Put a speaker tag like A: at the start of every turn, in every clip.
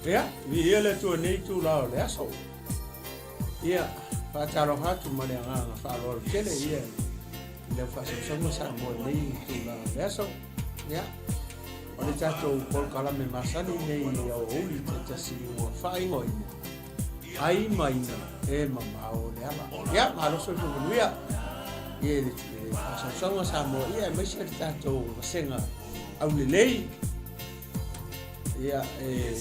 A: Ia, viia le Atua i lenei itula o le aso. Ia, faatalofa atu ma le agaga faaaloalo tele ia i lau faasausauga Samoa i lenei itula o le aso. Ia, o le tatou polokalame masani nei i aoauli taitasi ua faaigoaina ai maina e mamao le ala. Ia, malo soifua manuia ia i le faasausauga Samoa, ia aemaise le tatou vasega aulelei. Ia, e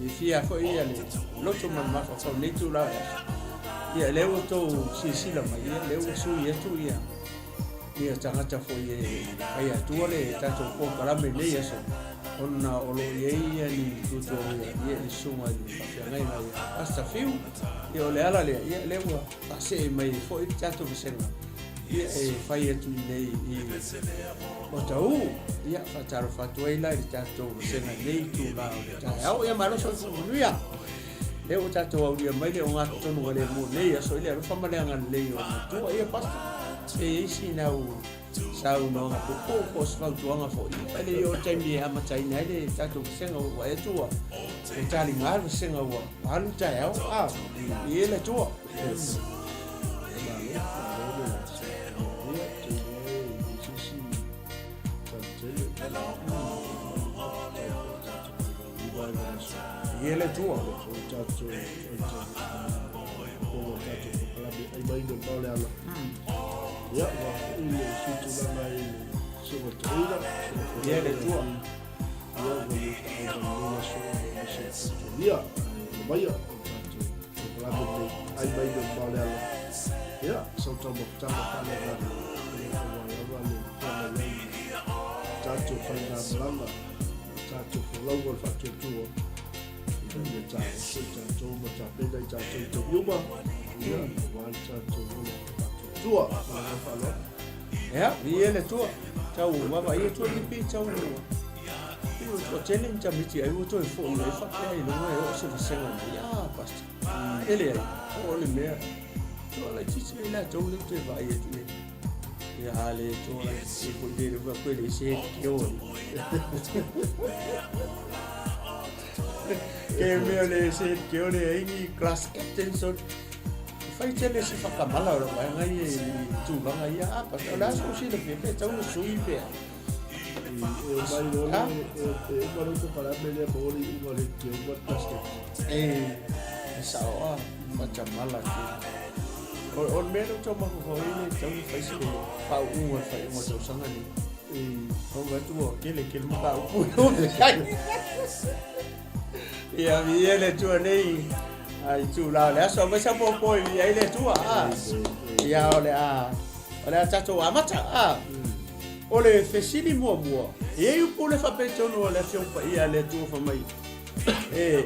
A: fiafia foi ia le loto ma le mafaufau nei tulaga o le aso. Ia, lea ua tou silasila mai, ia, lea ua sui atu ia, ia tagata foi e fai atua le tatou polokalame i nei aso, ona o lo o i ai ia ni tuatuagia, ia, i le susuga i le faafeagaiga ia Pastor Fiu. Ia, o le ala lea, ia, lea ua faasee mai ai foi le tatou vasega, ia, e fai atu i nei i Mataū, ia, faatalofa atu ai la i le tatou vasega i lenei itula o le taeao. Ia, malo soifua manuia. Lea ua tatou aulia mai le ogatotonu a le mo nei aso i le alofa ma le agalelei o le Atua. Ia, Pastor, e i ai sina au saunoaga puupuu po o se fautuaga foi. E le i oo i le taimi e amataina ai le tatou vasega ua vaai atu ua taliga le vasega ua alu le taeao. A, i le Atua. Ia le Atua. Ia le Atua.
B: Ai mai le mao le ala. Ia, sau taumafataga faaleagaga, ia aua lava le feagai ai ma tatou faigamalaga, ma tatou folauga o le faatuatua, ina ia taoso i tatou ma tapena i tatou i taimi uma, ia, aua le tatou ola faatuatua. Ma le agaga faaaloalo.
A: Ia, viia le Atua. Tau vaavaai atu ai pe tau pei ua toatele ni tamaiti ai ua toe foi ai faapea i luga e oo se vasega mai. Ah, pastor. E leai, o le mea. Toa laitiiti ai latou lea ou te vaai atu i ai. Ia, a le toa laitiiti foi le leva koe le se ke o. Ke mea le se ke o le ai ni class captain so fai tele se whakamala o le waenga ia i tulaga ia. Ah, pastor, o le a sou silafia pe tau na sui pe a.
B: E mai loa le, e uma loa polokalame lea maua le iuga o le ke uma le class captain.
A: E, e sao a, whakamala tele. O le mea lea ou tau mafaufau ai le tau na fai se faauuga o le faaiuga o tausaga nei. O vaai atu ua tele tele mataupu e oo ai. Ia, viia le Atua nei i itula o le aso. Aumai sau popo e viia ai le Atua. A. Ia, o le a, o le a tatou amata. A. O le fesili muamua, e i ai upu le faapea i totonu o le Afioga Paia a le Atua fai mai, e,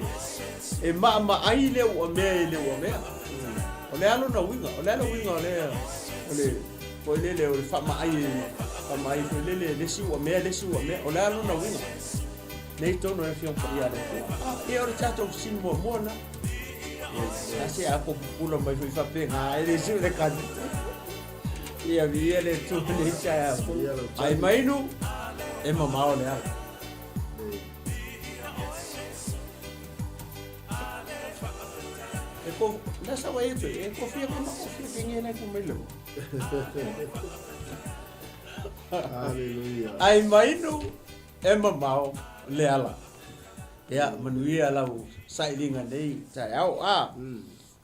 A: e maamaai le uamea i le uamea. O le a lona uiga? O le a le uiga o le, o le, foi lele, o le faamaai, faamaai foi lele, le isi uamea, le isi uamea. O le a lona uiga? Nei totonu o le Afioga Paia a le Atua. Ah, ia o le tatou fesili muamua na. A se a pupula mai foi faapena, e le isi o le kani. Ia viia le Atua nei taeao fou. Ai mainu, e mamao le ala. E ko, na sa wai atu, e ko fia ke ma ko fia ke nge ku mai le.
B: Hallelujah.
A: Ai mainu, e mamao le ala. Ia, manuia lau sailiga nei taeao. A,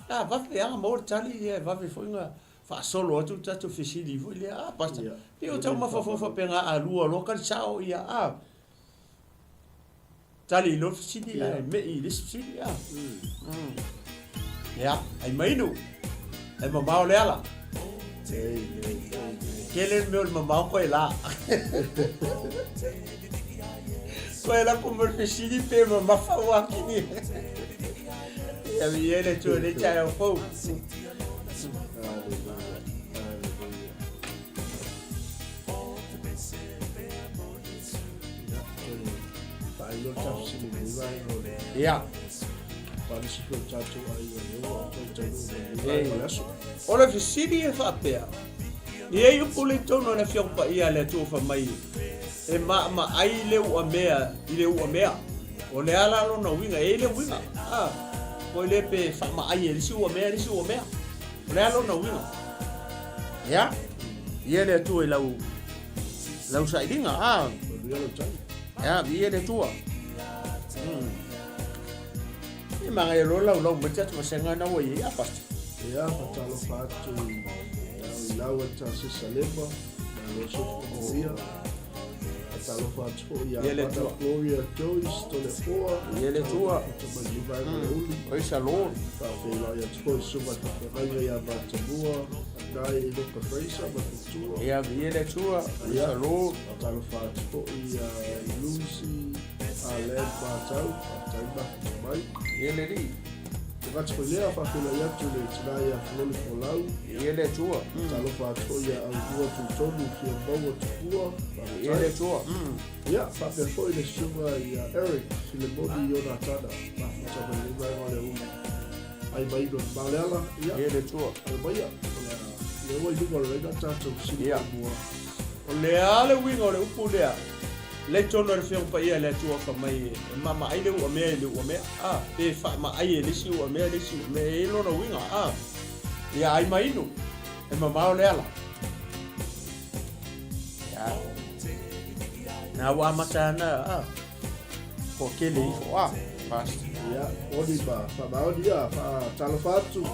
A: a vave a maua le tali, ia e vave foi na faasolo atu le tatou fesili foi lea. A, pastor, pei o tau mafaufau faapena a lua loa ka le sao, ia, a. Tali i loa le fesili ae me'i i le isi fesili, a. Ia, ai mainu, e mamao le ala. Tele le mea o le mamao koe la. Koe la ko mo le fesili pe mamafa ua kini. Ia viia le Atua nei taeao fou. Ia. O le fesili e faapea, e i ai upu le i totonu o le Afioga Paia a le Atua fai mai, e maamaai le uamea i le uamea. O le a la lona uiga, e i ai le uiga, a, foi lea pe faamaai e le isi ua mea le isi ua mea. O le a lona uiga. Ia, ia le Atua i lau, lau sailiga, a. Ia, viia le Atua. E magaia loa lau lau mai tatou vasega na ua i ai, a Pastor?
B: Ia, faatalofa atu i lau e ta Sesalema, malo soifua manuia. Faatalofa atu foi ia Mother Gloria Joyce Tolefoa.
A: Ia le Atua. Praise the Lord.
B: Faafeiloai atu foi susuga i faafeagaiga ia Matamua, Anai Enoka Fraser ma Futua.
A: Ia, viia le Atua. Praise the Lord.
B: Faatalofa atu foi ia Lucy Arlen Matau, faafetai mafuta mai.
A: Ia le Alii.
B: E gata foi lea, faafeiloai atu le tina ia Fololi Folau.
A: Ia le Atua.
B: Talofa atu foi ia Aumua Tutonu Fia Maua Tupua.
A: Ia le Atua.
B: Ia, faapea foi le susuga ia Eric Filemoni Ionatana, mafuta mai lenei vaega o le aoauli. Ai mai ino Maleala, ia.
A: Ia le Atua.
B: Alamaia, o le a, lea ua i luga o le laina tatou fesili muamua.
A: O le a le uiga o le upu lea? Lea i totonu o le Afioga Paia a le Atua fai mai e maamaai le uamea i le uamea, a, pe faamaai e le isi uamea le isi uamea, e i ai lona uiga, a, ia ai ma inu, e mamao le ala. Ia, na ua amata ana, a, toatele ifo, a, Pastor.
B: Ia, oni ma faamaoni ia, faatalofa atu, a,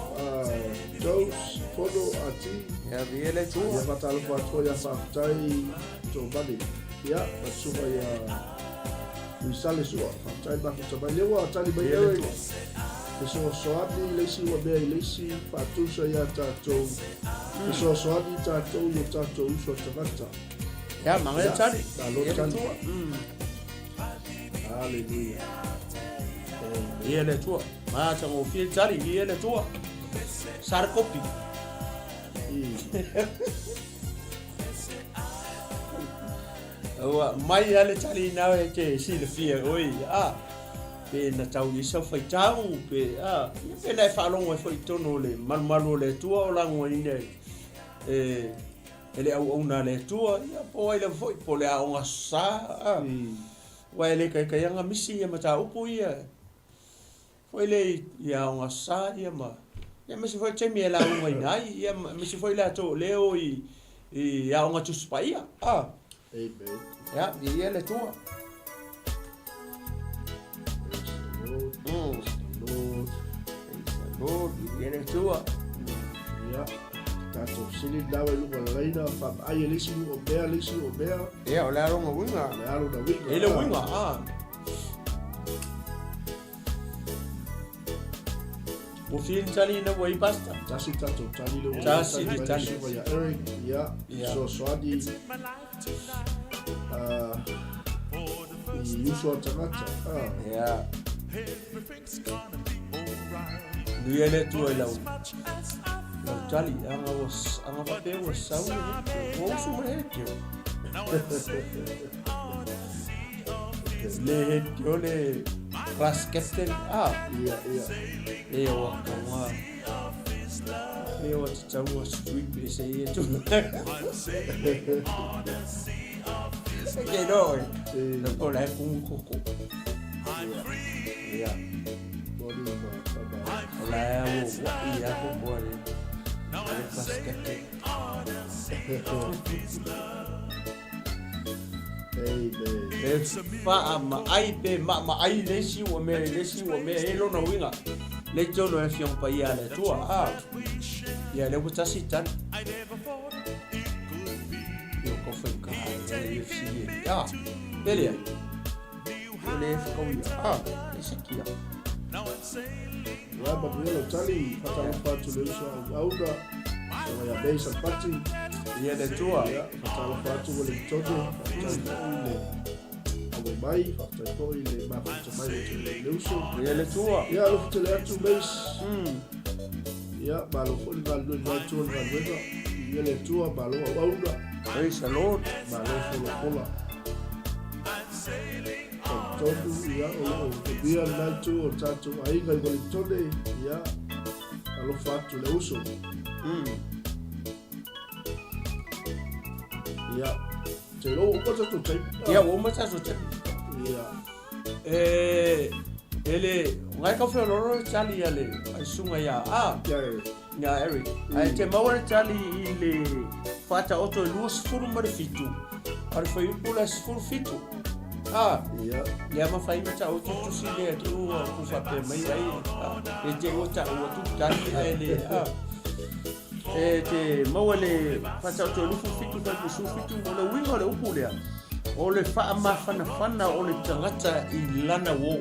B: Joes, Fono, Ati.
A: Ia, viia le Atua.
B: Ia, faatalofa atu foi ia faafetai Tomani. Ia, ma susuga ia Tuisale Sua, faafetai mafuta mai. Lea ua tali mai Eric, fesoasoani le isi ua mea i le isi, faatusa ia tatou, fesoasoani tatou i o tatou uso a tagata.
A: Ia, manaia tali.
B: Malo tali. Haleluia.
A: Ia le Atua. Matagofie tali, ia le Atua. Sarkopi. Ua mai lava le tali na e te silafia oi, a, pe na tau i sau faitau, pe, a, ia pe na e faalogo ai foi i totonu o le malumalu o le Atua o lagoina e, e le auauna a le Atua, ia po o ai lava foi, po o le aoga sa, a, aua e le kaikaiaga misi ia mataupu ia, foi lea i aoga sa ia ma ia aemaise foi taimi e laugaina ai ia aemaise foi latou o lea o i i aoga Tusi Paia a.
B: Amen.
A: Ia, viia le Atua.
B: Praise the Lord. Praise the Lord.
A: Praise the Lord. Viia le Atua.
B: Ia, tatou fesili na i luga o le laina, faamaai e le isi o mea, le isi o mea.
A: Ia, o le a lona uiga.
B: O le a lona uiga.
A: E le uiga, a. Ua fia ni tali ina ua i Pastor?
B: Tasi tatou tali le ua
A: Tasi le tali.
B: Susuga ia Eric, ia,
A: Ia.
B: fesoasoani i uso a tagata. Ah.
A: Ia. Nuia le Atua i lau lau tali, anga ua anga faapea ua sau le he, ua usu mai he teo. Le he teo le class captain, ah.
B: Ia, ia.
A: E o a kaunga. E o a tatau a street e se ia tu. Ke no e.
B: E,
A: O la e pungu koko.
B: ia.
A: Ia.
B: Moni ma whamaoni.
A: O la e o wa i a koko a le. Le class captain.
B: Amen.
A: E faamaai pe maamaai le isi ua mea i le isi ua mea e lona uiga le tonu e Afioga Paia a le Atua. A, ia lea ua tasi tali. Ia o kau ka e e fesili e. A, pele ai. O le whakauia. A, e sikia.
B: Ia, manuia lau tali, faatalofa atu le uso a auauna, susuga ia May Salapati.
A: Ia le Atua.
B: Ia, faatalofa atu Ueligitone, faafetai foi le auai mai, faafetai foi le mafuta mai o te le uso.
A: Ia le Atua.
B: Ia, alofa tele atu Mace. Ia, malo foi le galulue i le Atua le galuega. Ia le Atua, malo auauna.
A: Praise the Lord.
B: Malo folafola. Talitonu, ia, o lo o umia lena itu o tatou aiga i Ueligitone, ia, alofa atu le uso. Ia, te iloa ua uma tatou taimi.
A: Ia, ua uma tatou taimi.
B: Ia.
A: E e le ngai ka feololo le tali a le susuga ia a
B: Ia Eric.
A: Ia Eric. Ae te maua le tali i le Faataoto e 27, a o le fuaiupu la e 17. A,
B: Ia.
A: ia ma fai ma taoto tusi lea te ua ku faapea mai ai, a, e te ua taua tu tali ae le, a. E te maua le Faataoto e 27 fuaiupu 17, o le uiga o le upu lea, o le faamafanafana o le tagata i lana uō.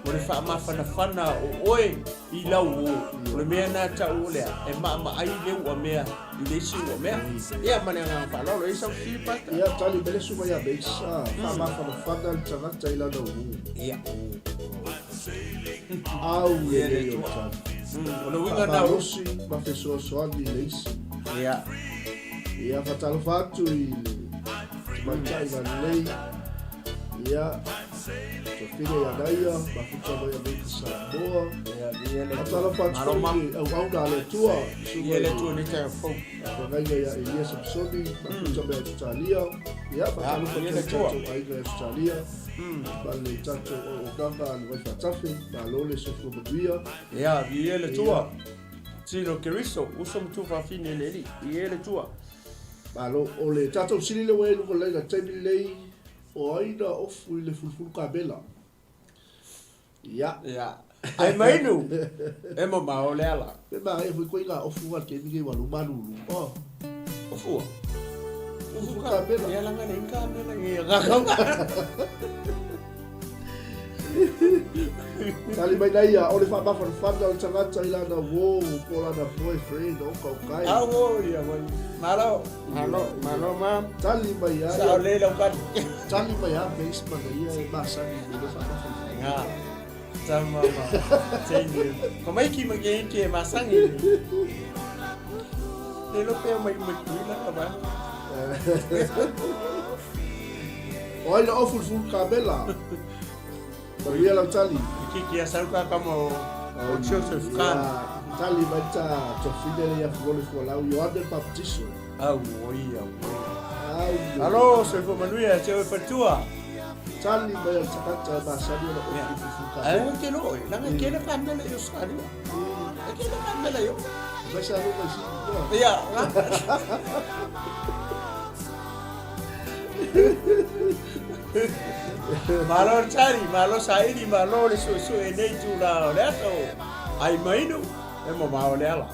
A: O le faamafanafana o oe i lau uō. O le mea lena e tau o lea, e maamaai le uamea i le isi uamea. Ia, ma le agaga faaaloalo, e i ai sau fesili, Pastor?
B: Ia, tali mai le suka ia Mace, a, faamafanafana le tagata i lana uō.
A: Ia.
B: Au lelei o tali.
A: O le uiga lena o.
B: Faamalosi ma fesoasoani i le isi.
A: Ia.
B: Ia, faatalofa atu i le tamaitai lalelei. Ia, Tofile ia Naia, mafuta mai Amerika Samoa.
A: Ia, le
B: Faatalofa atu foi i le auauna a le Atua.
A: Ia le Atua nei taeao fou.
B: Feagaiga ia Elia Samsoni, mafuta mai Ausetalia. Ia, faatalofa atu i tatou aiga i Ausetalia. Ma le tatou auaunaga a le Vaifaatafe, malo le soifua manuia.
A: Ia, viia le Atua. Tino Keriso, uso ma tuafafine le Alii, viia le Atua.
B: Malo, o le tatou sili lea ua i ai luga o le laina i le taimi lenei, O ai na ofu i le fulufulu kamela? Ia.
A: Ia. Ai mainu, e mamao le ala.
B: Pe manaia foi koe i ngā ofu ngā taimi nei ua malulu.
A: Oh. Ofua.
B: Ofu kamela.
A: Ia langa nei kamela ia ngakau.
B: Tali mai nei ia, o le whaamafanafana o le tagata i lana uō, po o lana boyfriend, o kaukai.
A: Au ia wai. Malo, malo, malo ma.
B: Tali mai ia.
A: Sao le lau kali.
B: Tali mai ia base mana ia e masani i le whaamafanafana.
A: Nga. Tama ma. Teine. Ko mai ki ma ke ke masangi. Le lo peo mai mai kuila ka ba.
B: O ai na ofu fulufulu kamela. Manuia lau tali.
A: Kiki ia sau ka kama o o Joseph Khan.
B: Ia, tali mai ta tofine le ia fuole fualau Ioane Baptiso.
A: Au oi au oi.
B: Au.
A: Alo, soifua manuia te oe fatua.
B: Tali mai al takata e masani ona ofu fulufulu kamela.
A: Ai ke lo, langa ke le kamela i Australia. E ke le kamela yo.
B: Mai sa lo mai si.
A: Ia. Malo tali, malo saili, malo le suesue nei tula o le aso. Ai mainu, e mamao le ala.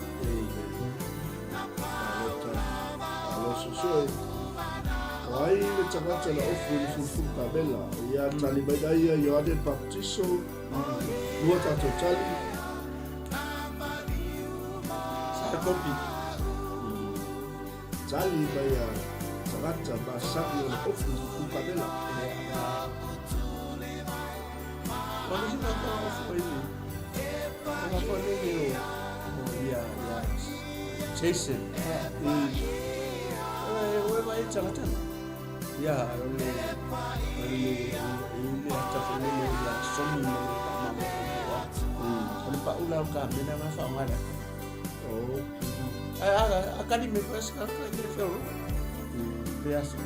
B: Malo tali, malo suesue. O ai le tagata na ofu i le fulufulu kamela. Ia tali mai na ia Ioane Baptiso, lua tatou tali.
A: Sa kopi.
B: Tali mai a tagata masani o le ofu i le kamela.
A: O le sina ka ofu ai ni. O nga whane ni o ia, ia, Jason. E, oe mai tagata na. Ia, o le, o le, i le ata whane le ia somi ma le whamama o O le paula o ka mena nga whaongara.
B: Oh.
A: A, a, a kani me whas ka ka le whioro. Te aso.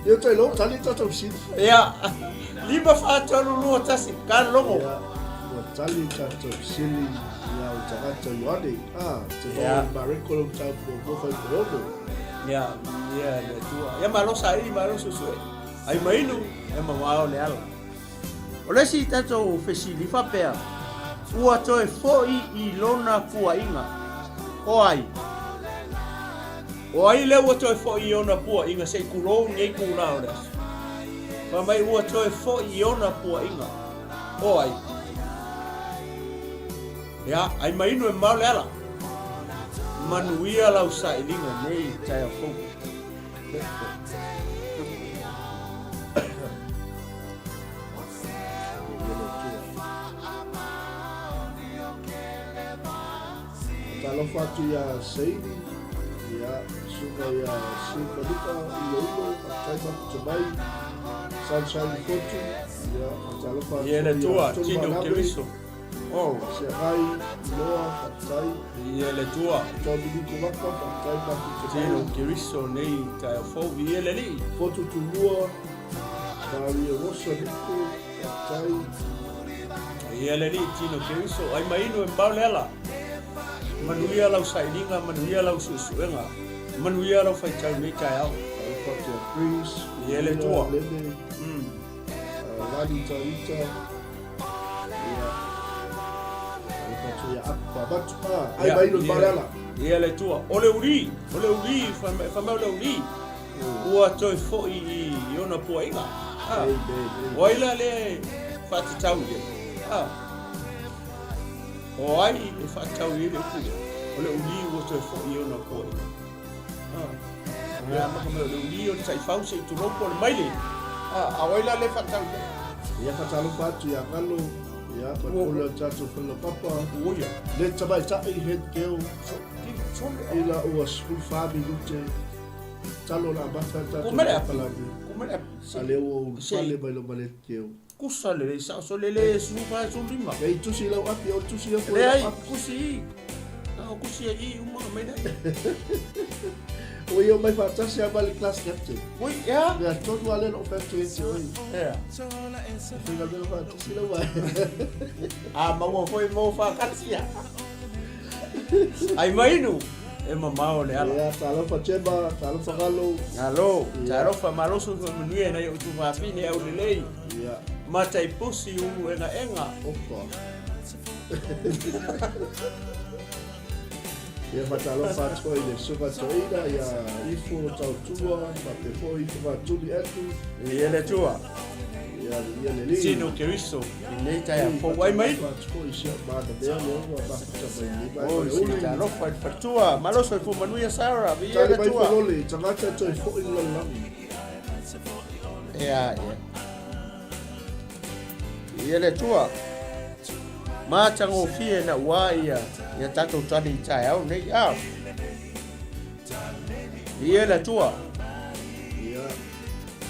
B: Ia tai lo, tali tatou sili.
A: Ia, 5 4 3 2 1, ka logo.
B: Ia, ua tali tatou sili ia o tagata Ioane. Ah, te
A: Ia.
B: mau Mareko lo tau mo mo whai te ono.
A: Ia, ia le tua. Ia malo saili, malo suesue. Ai mainu, e mamao le ala. O le isi tatou fesili faapea, ua toe foi i lona puaiga. O ai? O ai lea ua toe foi i ona puaiga se i kulou nei kula o le aso? Fai mai ua toe foi i ona puaiga. O ai? Ia, ai mainu e mamao le ala. Manuia lau sailiga nei taeao fou.
B: Talofa atu iā Seini, ia, suka iā Sid Manuka, Iloilo, faafetai mafuta mai, Sunshine Fotu, ia, faatalofa atu
A: Ia le
B: ia
A: Atua,
B: Tolu
A: Tino
B: Malabe,
A: Keriso. Oh.
B: Seagai, Iloa, faafetai.
A: Ia le Atua.
B: Dominiko Vaka, faafetai mafuta mai.
A: Tino Keriso nei taeao fou, viia le Alii.
B: Fotu Tumua, Maria Rosa Niko, faafetai.
A: Viia le Alii, Tino Keriso, ai ma inu e mbao le ala. Manuia lau sailiga, manuia lau suesuega, manuia lau faitau nei taeao.
B: Talofa atu ia Chris,
A: Viia le Atua.
B: Lele, Lani Tarita,
A: Ia le Atua. O le uli, o le uli, fai mai o le uli, ua toe foi i ona puaiga. O ai la lea e faatatau i ai? O ai e faatatau i ai le upu lea? O le uli ua toe foi i ona puaiga. Ia maka mai o le uli o le taifau se i tulou po o le maile. A o ai la lea e faatatau i ai?
B: Ia faatalofa atu ia Galo, ia Faipule o le tatou Faleupapa.
A: Ua ia.
B: Le tamaitai head girl ina ua 14 minute talo la amata le tatou palami. A lea ua ulufale mai lo ma le head girl.
A: Kusa lelei sao so lele 14 15.
B: Nei tusi lau api o tusi aku
A: Leai, kusi i. Na o kusi ai i uma mai nei.
B: O ia mai faatasi a ma le class captain.
A: Oi, ea?
B: Mea tonu a le no factory e te oi.
A: Ea.
B: E faigaluega faatasi lau ai.
A: A maua foi mo whakatasi Ai mainu e mamao le ala.
B: Ia, talofa Chema, talofa Galo.
A: Alo, talofa maloso foi manuia nai o tufafine au lelei.
B: Ia.
A: Mataipusi ulu engaenga.
B: Opa. Ia faatalofa atu foi i le Susuga Toeaina ia Ifo Tautua faapea foi Ifo Vatuli Andrew.
A: Ia le Atua.
B: Ia, ia le Alii.
A: Tino Keriso i lenei taeao fou ai mai.
B: Faatalofa atu foi i si au manamea lea ua mafuta mai nei vaega
A: Oi,
B: le
A: sina
B: uli.
A: talofa i le faletua. Maloso i Fuamanuia Sarah, viia
B: Tali
A: le
B: mai
A: Atua.
B: Folole, tagata toe foi i le lalolagi.
A: Ia, ia. Ia le Atua. Matagofie na ua ia ia tatou tali i taeao nei. A. Ia le Atua.
B: Ia,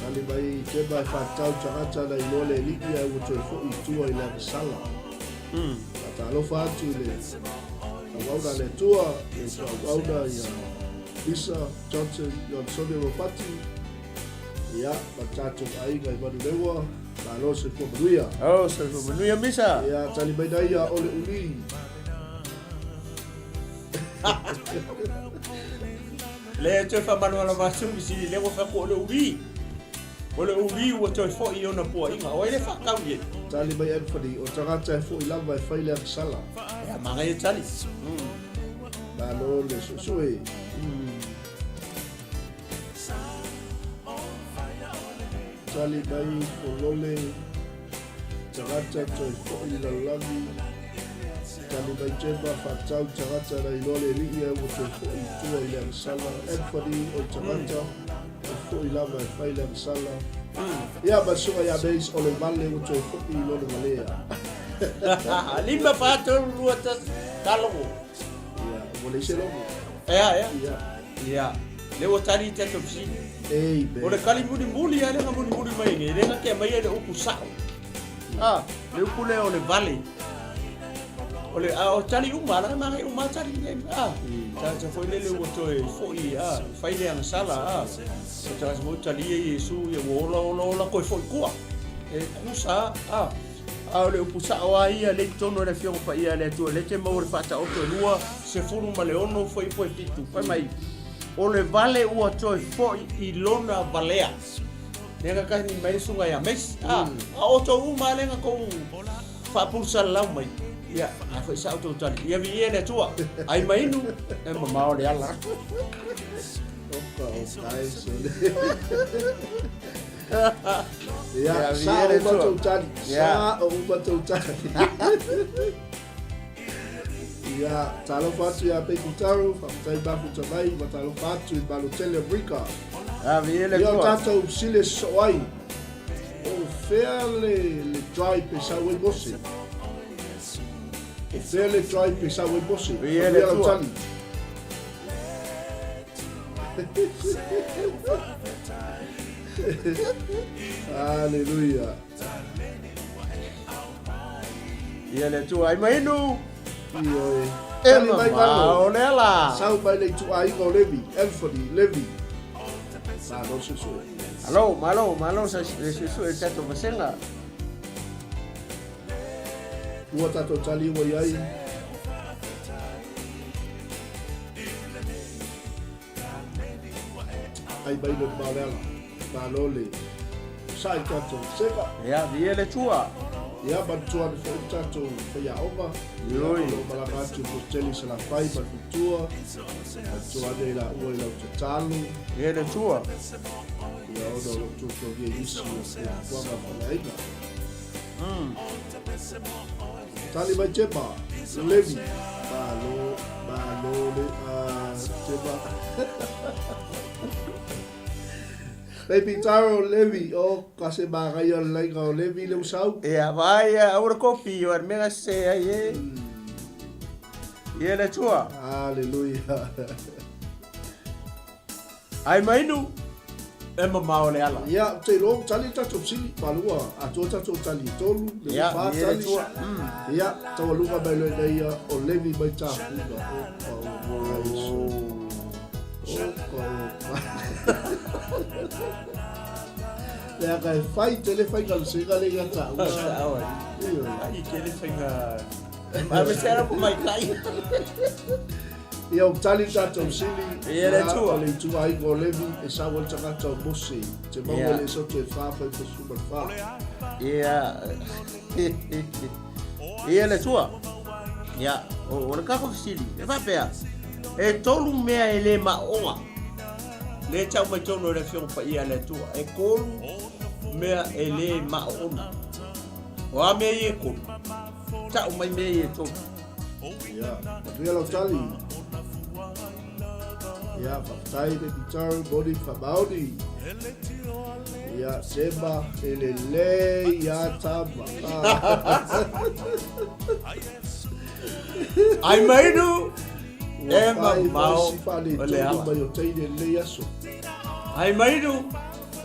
B: tali mai Tema e whātau tagata na iloa le alii ae ua toe foi i tua i le agasala. Faatalofa atu i le auauna a le Atua, le auauna ia Lisa Johnson Johnsone Ropati, ia, ma le tatou aiga i Manuleua, malo soifua manuia.
A: Oh, soifua manuia Misa.
B: Ia, tali mai na ia o le uli.
A: Le toe faamalamalama atu fesili lea ua fai atu o le uli. O le uli ua toe foi i ona puaiga. O ai le faatau i ai?
B: Tali mai Anthony, o tagata e foi lava e fai le agasala.
A: Ia, manaia tali.
B: Malo le suesue. Tali mai Folole, tagata toe foi i lalolagi. Tali mai Gemma, faatau tagata na iloa le alii ae ua toe foi i tua i le agasala. Anthony, o le tagata e foi lava e fai le agasala. Ia, ma le susuga ia Mays, o le vale ua toe foi i lona valea.
A: 5, 4, 3, 2, 1, talogo.
B: Ia, ua leai se logo.
A: Ea, ea.
B: Ia.
A: Ia, lea ua tali i tatou fesili.
B: Amen.
A: O le kali mulimuli lava lea na mulimuli mai nei, lea na te aumaia le upu sao. A, le upu lea o le vale. O le, a o tali uma, la e manaia uma lava tali nei. A, tagata foi lele ua toe foi, a, fai le agasala, a. O tagata foi talia Iesu, ia ua ola, ola, ola, toe foi i tua. E tutusa lava, a. A o le upu sao lava ia lea i totonu o le Afioga Paia a le Atua, lea e te maua i le Faataoto e lua, 16 fuaiupu e 7, fai mai, O le vale ua toe foi i lona valea. Lea na tahi mai le susuga ia Mace, a, a o outou uma lava lea na tou faapulusalalau mai, ia, a foi sao tou tali, ia viia le Atua, ai ma inu, e mamao le ala.
B: Oka o kai sole. Ia,
A: Ia,
B: sa
A: viia le
B: uma
A: Atua.
B: tou tali.
A: Ia.
B: Sa uma tou tali. Ia, talofa atu ia Pei Kutaro, faafetai mafuta mai, ma talofa atu i Malo tele Amerika.
A: A viia le
B: Ia o
A: Atua.
B: tatou sile sosoo ai, o fea le, le tribe e sau ai Mose? O fea le tribe e sau ai Mose?
A: Viia le
B: Manuia lau
A: Atua.
B: tali. Haleluia.
A: Ia le Atua ai mainu.
B: Ioe.
A: E
B: Tali mai
A: mamao
B: Malo.
A: le ala.
B: Sau mai le ituaiga o Levi, Anthony Levi. Malo suesue.
A: Alo, malo, malo sa le suesue le tatou vasega.
B: Ua tatou tali ua i ai. Ai mai le mamao le ala. Malo le sa'i tatou sega.
A: Ia, viia le Atua.
B: Ia, manatua ane foi le tatou faiaoga. Ia,
A: Oi.
B: o lo o malaga atu i Mositele i Salafai ma le faletua. Manatua ane i laua i lau tatalo.
A: Viia le Atua.
B: Ia, ona o lo o tuatuagia i nisi o fuafuaga a faleaiga. Tali mai Tema, Levi. Malo, malo le, ah, Tema. Baby Taro Levi, o ka se magaia le laiga o Levi le usau.
A: Ia, vaai ia, aua le kopi, o mea se ai e. Ia le Atua.
B: Hallelujah.
A: Ai mainu, e mamao le ala.
B: Ia, ou te iloa ua tali le tatou fesili, malua, atoa tatou tali e tolu, le
A: Ia,
B: fa
A: ia le
B: tali.
A: Atua.
B: Ia, taualuga mai loa ina ia o Levi mai Tafuga. Opa, opa, Iesu. Opa, opa. Leaga e fai tele faiga o le suiga lea ia taua.
A: Sao ai.
B: Ioe.
A: Ai, tele faiga. Ave se ara po mai kai.
B: Ia ua tali le tatou sili,
A: Ia le
B: ia,
A: Atua.
B: o le ituaiga o Levi e sau ai le tagata o Mose, te maua
A: Ia.
B: i le Esoto e fa fai 14.
A: Ia. Ia le Atua. Ia, o le kako fesili, e faapea, e tolu mea e le maoga. Le tau mai tonu o le Afioga Paia a le Atua, e tolu mea e le maoona. O a mea ia e tolu? Tau mai mea ia e tolu.
B: Ia, manuia lau tali. Ia, faafetai Baby Taro, moni faamaoni. Ia, sema e lelei ia tama.
A: Ai mainu,
B: Ua
A: e
B: fai
A: mamao
B: fai si
A: o le
B: faaletonu
A: ala.
B: mai o teine i lenei aso.
A: Ai mainu,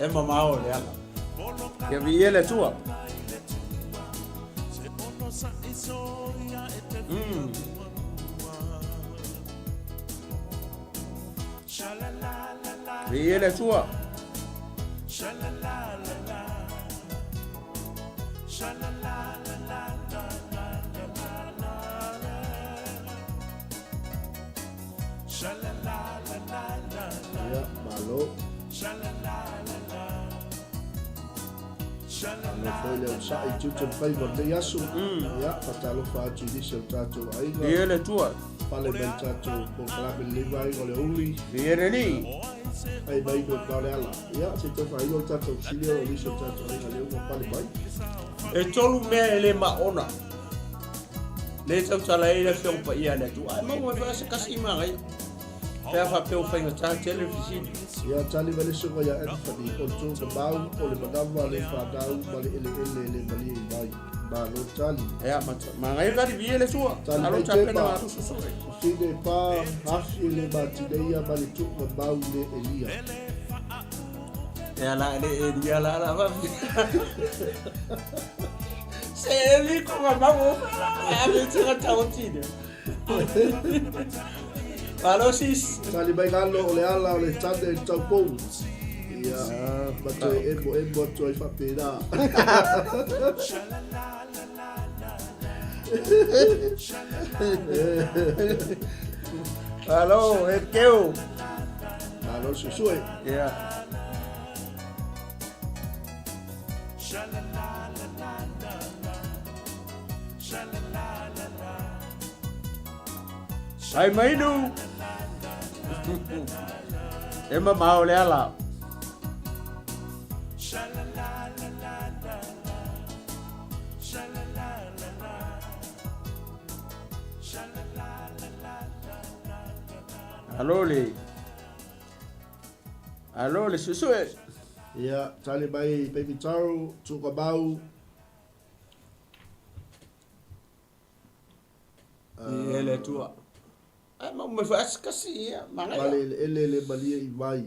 A: e mamao o le ala. Ia viia le Atua. Viia le Atua.
B: Ia, malo. Malo foi le onosai i tiute ma faiva o lenei aso. Ia, faatalofa atu i nisi o le tatou aiga.
A: Viia le Atua.
B: Pale mai le tatou polokalame lenei vaega o le aoauli.
A: Viia le Alii.
B: Ai mai mo le ala. Ia, se i tau faailo le tatou fesili ona o nisi o le tatou aiga lea ua pale mai.
A: E tolu mea e le maona. Le tautala ai le Afioga Paia a le Atua. Ae maua mai se kasi magaia. Pe a faapea ua faigata tele le fesili.
B: Ia, tali mai le susuga ia Anthony, o le tuugamau, o le manawa le fanau ma le eleele le malie i vai. Malo tali.
A: Ia, magaia tali viia le Atua.
B: Tali
A: Alo
B: mai
A: tapena
B: Tema.
A: ma susue.
B: Fine pa, afi e le matineia ma le tuugamau le Elia.
A: Ia la le Elia la la va. Se Eli ko ma mau o. A me tira tautine. Malo sis.
B: Tali mai lalo o le ala o le tane i le taupou. Ia, ma toe emo emo atu ai faapena.
A: Malo, e keu.
B: Malo le suesue.
A: Ia. Ai mainu. E mamao le ala. Alo le. Alo le susue.
B: Ia, tali mai Baby Taro, Tuugamau.
A: Ia le Atua. Ai mau mai faasi ia,
B: Ma
A: magaia.
B: le eleele le malie i vai.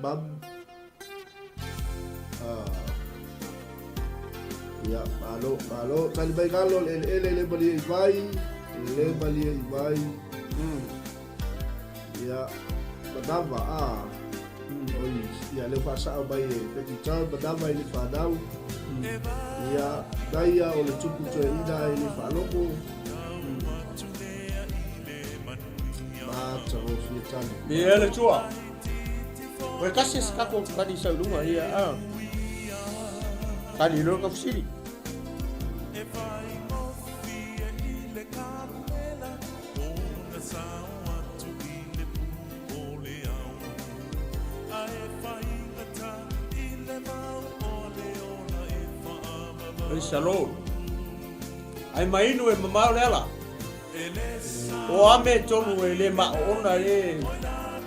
B: Mam. Ah. Ia, malo, malo. Tali mai galo le eleele le malie i vai, le malie i vai. Ia, manava, a. Oi, ia leo whaasao mai e Peki Tau, manava i le whanau. Ia, naia o le tupu toe ina i le whaaloko. Matagofie tali.
A: Ia le tua. Oe kasi se kako kani sau lunga ia a. Kani lo ka fusili. Ai salo. Ai mainu e mamao le ala. O a mea tonu e le maaona e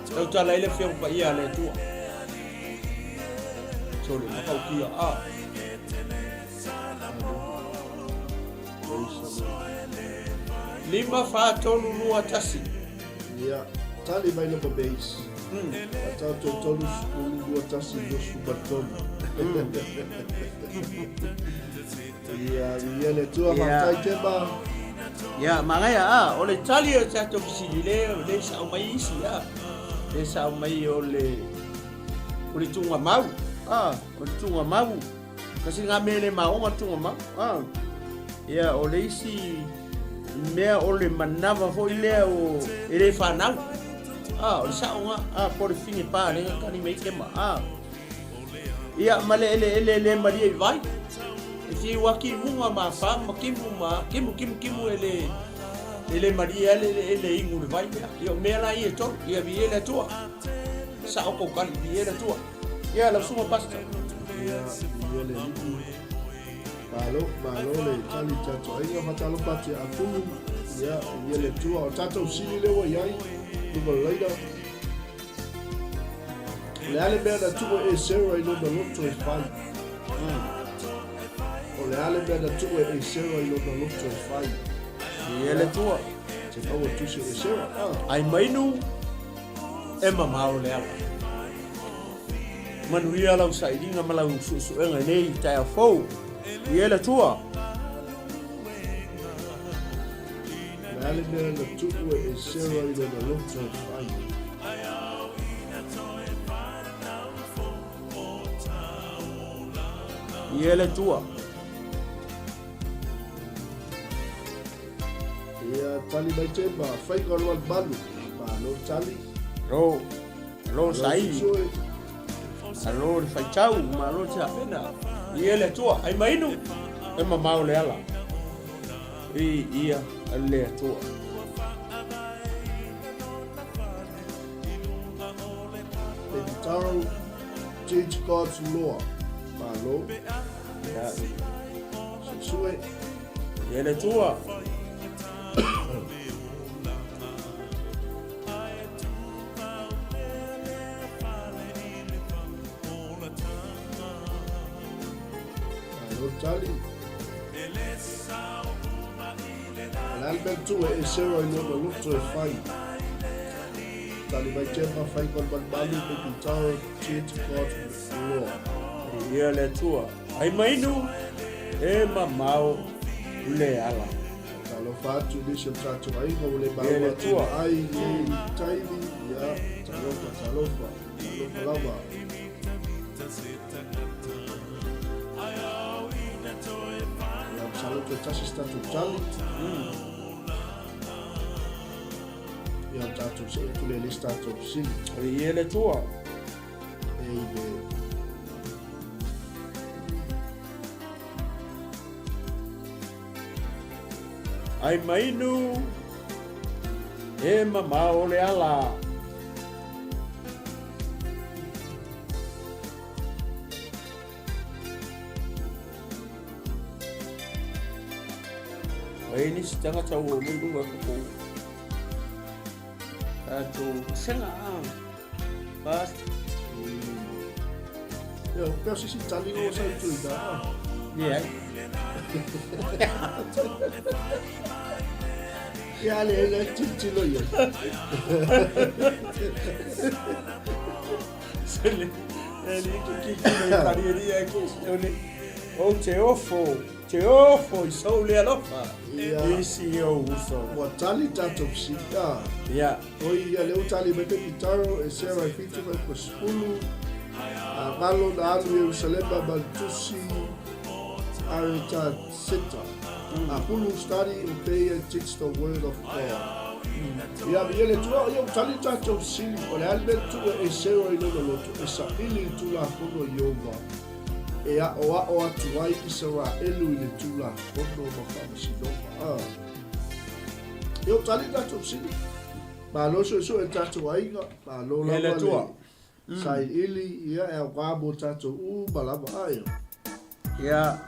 A: tautala ai le Afioga Paia a le Atua. Sole, makaukia a. 5, 4, 3, 2, 1.
B: Ia, tali mai loma base. A tātou tolu, ulu, lua, tasi, luasu, tolu. Ia, ia le Atua, faafetai Tema.
A: Ia, manaia a, o le tali o tatou fesili le, le sao mai isi a. Le sao mai o le, o le tuugamau, a, o le tuugamau. Kasi ngā mea le maoga le tuugamau, a. Ia, o le isi mea o le manawa foi lea o e le whanau. A, o le saonga, a, po le whine pā le kani mei kema, a. Ia, ma le eleele le malie i vai. E whiu a kimunga ma wha, ma kimu ma, kimu, kimu, kimu e le, e le malie a le ele ingu le vai mea. Ia, o mea la ia tolu, ia vi e le atua. Sa o kou kali, vi e le atua. Ia, lau sunga pastor.
B: Ia, ia le alii. Malo, malo le tali tatou aiga fatalofa atu ia Apulu. Ia, ia le Atua. O tatou sili lea ua i ai, luma o le laina. O le a le mea na tuu e Esera i lona loto e fai? O le a le mea na tuu e Esera i lona loto e fai?
A: Ia le Atua.
B: Te maua tusi o Esera.
A: Ah. Ai mainu e mamao le ala. Manuia lau sailiga ma lau suesuega i nei taeao fou. Ia le Atua.
B: O le a le mea na tuu e Esera i lona loto e fai?
A: Ia le Atua.
B: Ia tali mai te ma whai ka roa malu. Malo tali.
A: Ro, ro sai. Alo le faitau, malo te apena. Ia le Atua, ai mainu, e mamao le ala. I ia le Atua.
B: Baby Taro, teach God's law. Malo.
A: Ia,
B: Sue.
A: Ia le Atua.
B: Malo tali. O le a le mea na tuu e Esera i lona loto e fai? Tali mai Tema, fai koe malumalu, baby Taro, teach God's law.
A: Ia le Atua. Ai mainu, e mamao le ala.
B: Talofa atu nisi o tatou aiga ua le maua atu ai i lenei taimi. Ia, talofa, talofa, talofa lava. Ia, masalo toe tasi se tatou tali. Ia, o tatou see atu lea i le isi tatou fesili.
A: Ia le Atua.
B: Amen.
A: Ai mainu, e mamao le ala. Mai nisi tagata ua mai luga ko ko. Tatou senga a. Past.
B: Ia, pea sisi tali o sa itu ina.
A: Yeah.
B: Ia le le tilotilo ia.
A: Sele, e li ki ki ki le pari ri e ki o le. Ou te ofo, te ofo i sou le alofa i si ou uso.
B: Ua tali tatou fesili a.
A: Ia.
B: Oi ia lea ua tali mai pe Pitaro e Sarah e 7 mai pa 10. A galo na alu Ierusalema ma le tusi Aritaseta. A pulu study, obey and teach the word of God. Ia, ia le Atua, ia ua tali tatou fesili, o le a le mea na tuu e Esera i lona loto e saili i le Tulafono a Ieova e aʻoaʻo atu ai Isaraelu i le Tulafono ma Faamasinoga. A. Ia ua tali tatou fesili. Malo suesue e tatou aiga, malo
A: Ia le
B: lava
A: Atua.
B: le sailiili, ia e aoga mo tatou uma lava. A ia.
A: Ia.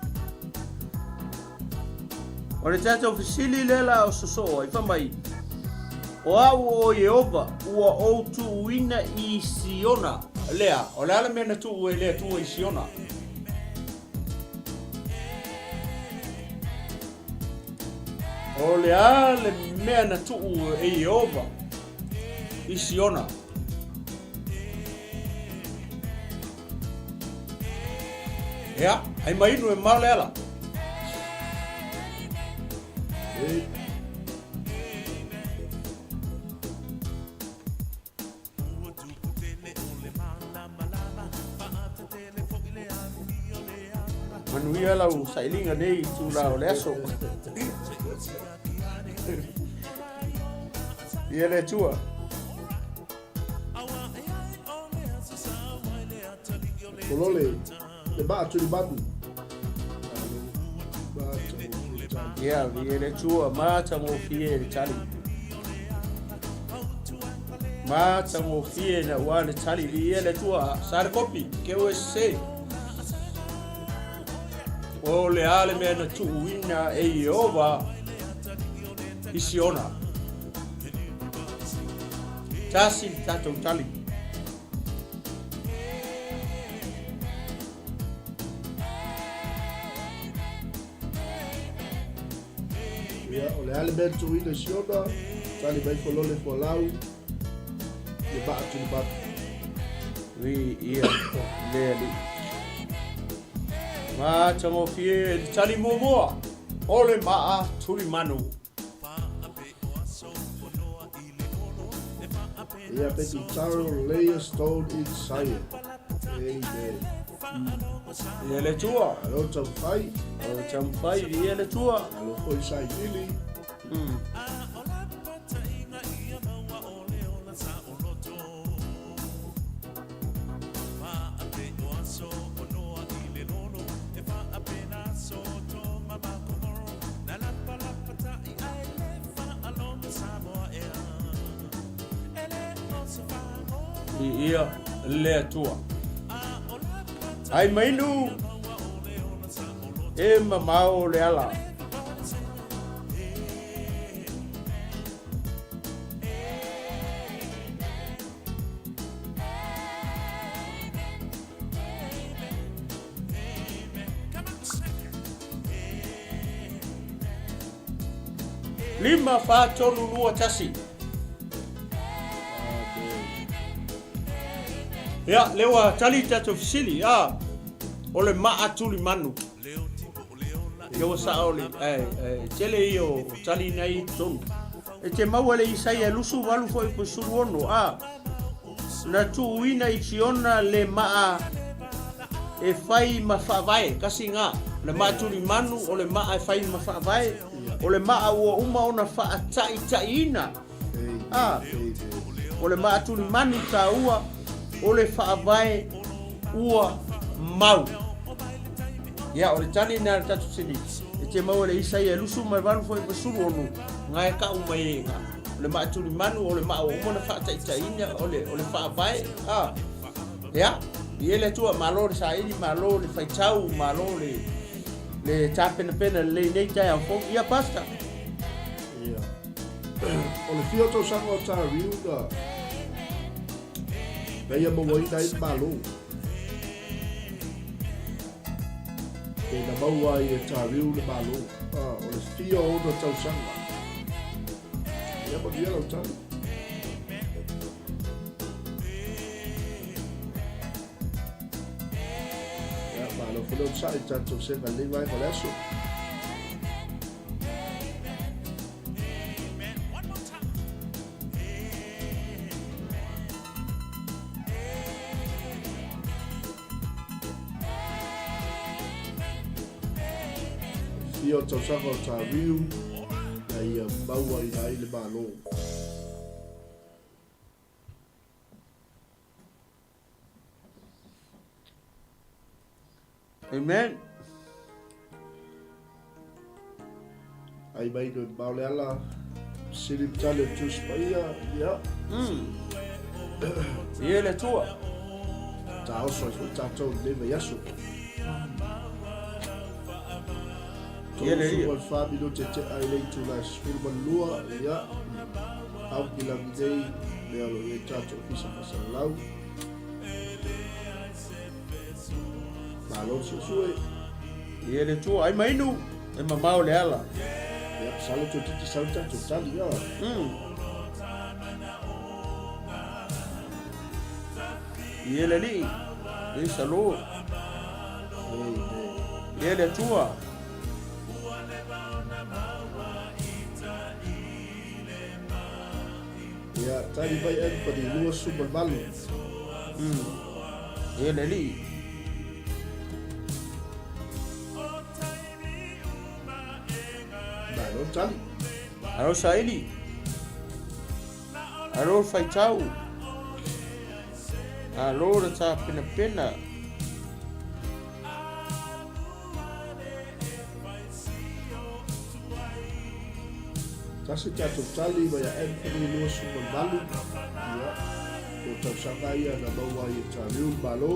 A: O le tatou fesili lea la o sosoo ai, fai mai, O au o Ieova, ua ou tuuina i Siona. Lea, o le a le mea na tuu e le Atua i Siona? O le a le mea na tuu e Ieova i Siona? Ia, ai mai inu e mao le ala.
B: E.
A: Manuia lau sailiga nei i tula o le aso. Ia le Atua.
B: Kolole, le maa tulimanu.
A: Ia, vi e le Atua, matagofie le tali. Matagofie na ua le tali, vi e le Atua, sa le kopi, ke ue se. O le a le mea na tuuina e Ieova i Siona. Tasi le tatou tali.
B: Ia, o le a le mea na tuuina i Siona, tali mai Folole Folau, le maa tulimanu.
A: Vi ia le alii. Matagofie le tali muamua o le maa tulimanu.
B: Ia pe Taro lay a stone in Zion. Amen.
A: Ia le Atua.
B: Alo taumafai.
A: Alo taumafai, ia le Atua.
B: Alo foi sailiili.
A: Ia le Atua. Ai mainu e mamao le ala. 5, 4, 3, 2, 1. Ia, lea ua tali tatou fesili, a, o le maa tulimanu. Ia ua sao le, e, e, tele ia o tali nei i totonu. E te maua le Isaia 28 foi po 16, a, na tuuina i Siona le maa e fai ma faavae, kasi ga, le maa tulimanu o le maa e fai ma faavae, o le maa ua uma ona faataitaiina. A, o le maa tulimanu taua o le faavae ua mau. Ia, o le tali lena a le tatou fesili, e te maua i le Isaia 28 foi ma 16, ga e kau mai e ga. O le maa tulimanu, o le maa ua uma ona faataitaiina, o le, o le faavae, a. Ia, i e le Atua, malo le saili, malo le faitau, malo le, le tapenapena lelei nei taeao fou. Ia, Pastor.
B: Ia. O le fia o tausaga o Tariu na na ia mauaina ai le Malo. Pe na maua ai e Tariu le Malo. Ah, o le fia o ona tausaga. Ia manuia lau tali. Ia, malo. mo le onosai i tatou sega i lenei vaega o le aso. Fia o tausaga o Tariu na ia maua ina ai le Malo.
A: Amen.
B: Ai mai no mao le ala sili tale o Tusi Paia, ia.
A: Ia le Atua.
B: Taoso ai foi tatou i lenei vaiaso.
A: Ia le Alii.
B: 34 minute tea i le itula e 12, ia. Au ki lagi nei, mea o lo o i ai tatou ofisa faasalalau. Malo le suesue.
A: Ia le Atua, ai mainu, e mamao le ala.
B: Ia, masalo toeitiiti sau le tatou tali, ia.
A: Ia le Alii, praise the Lord.
B: Amen.
A: Ia le Atua.
B: Ia, tali mai Anthony, 28.
A: Ia le Alii.
B: Malo tali.
A: Alo saili. Alo faitau. Alo le tapenapena.
B: Tasi tatou tali mai a Anthony 28. Ia, o tausaga ia na maua ai e Tariu le Malo.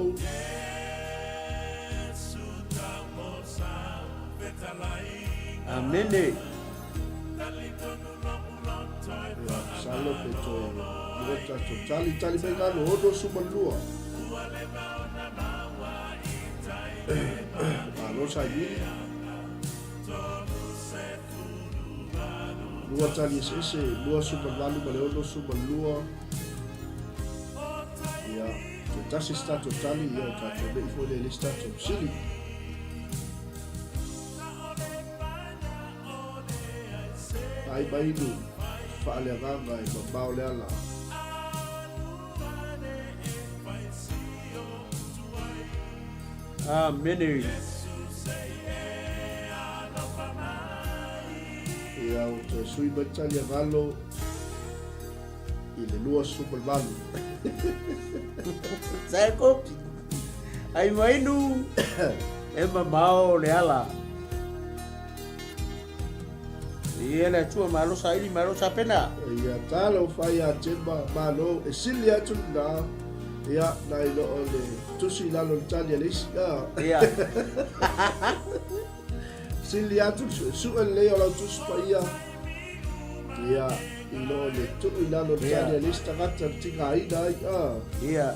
A: Amene.
B: Ia, masalo pe toe lua tatou tali. Tali mai galo, 62. Malo sailiili. Lua tali eseese, 28 ma le 62. Ia, toe tasi se tatou tali, ia o tatou nei foi lea i le isi tatou fesili. Ai mainu, faaleagaga e mamao le ala.
A: Amene.
B: Ia, ua toe sui mai tali a Galo i le 28.
A: Sa e kopi. Ai mainu, e mamao le ala. Ia le Atua malo saili malo sapena.
B: Ia talofa ia Jema malo e sili atu lena ia nai lo o le tusi i lalo o le tali a le isi a.
A: Ia.
B: Sili atu le suesue lelei o lau tusi paia ia i lo o le tuu i lalo o le tali a le isi tagata na tigaina ai a.
A: Ia.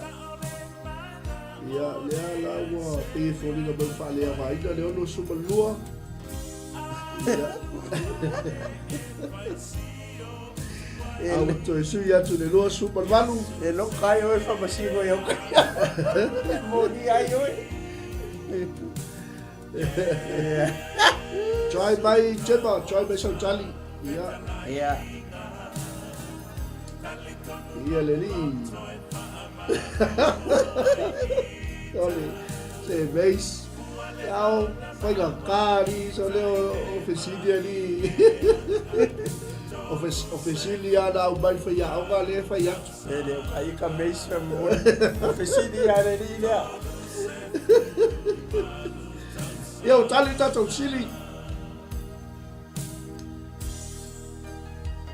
B: Ia lea la ua pei e foliga mai ua faaleaogaina le 62. Ia. A ua toe sui atu le 28.
A: E loka ai oe whamasino i au kai. Moni ai oe.
B: Try mai Gemma, try mai sau tali. Ia.
A: Ia.
B: Ia le alii. Ole, se veis. Ao, faigata alii, so lea o fesili alii. O fesili lava na aumai le faiaoga lea e fai atu.
A: E le o kai ka meis fa mo. O fesili lava le alii lea.
B: Ia, ua tali le tatou fesili.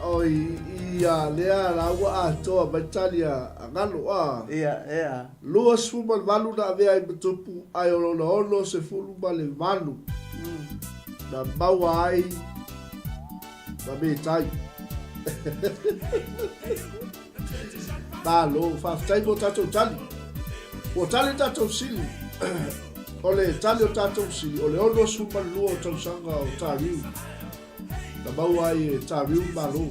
B: Oi, ia lea la ua atoa mai tali a Galo a.
A: Ia, ia.
B: 28 na avea ai ma tupu ae o lona 68 na maua ai ma metai. Malo, faafetai mo tatou tali. Ua tali tatou sili. O le tali o tatou sili, o le 62 o tausaga o Tariu. Na maua ai e Tariu le Malo.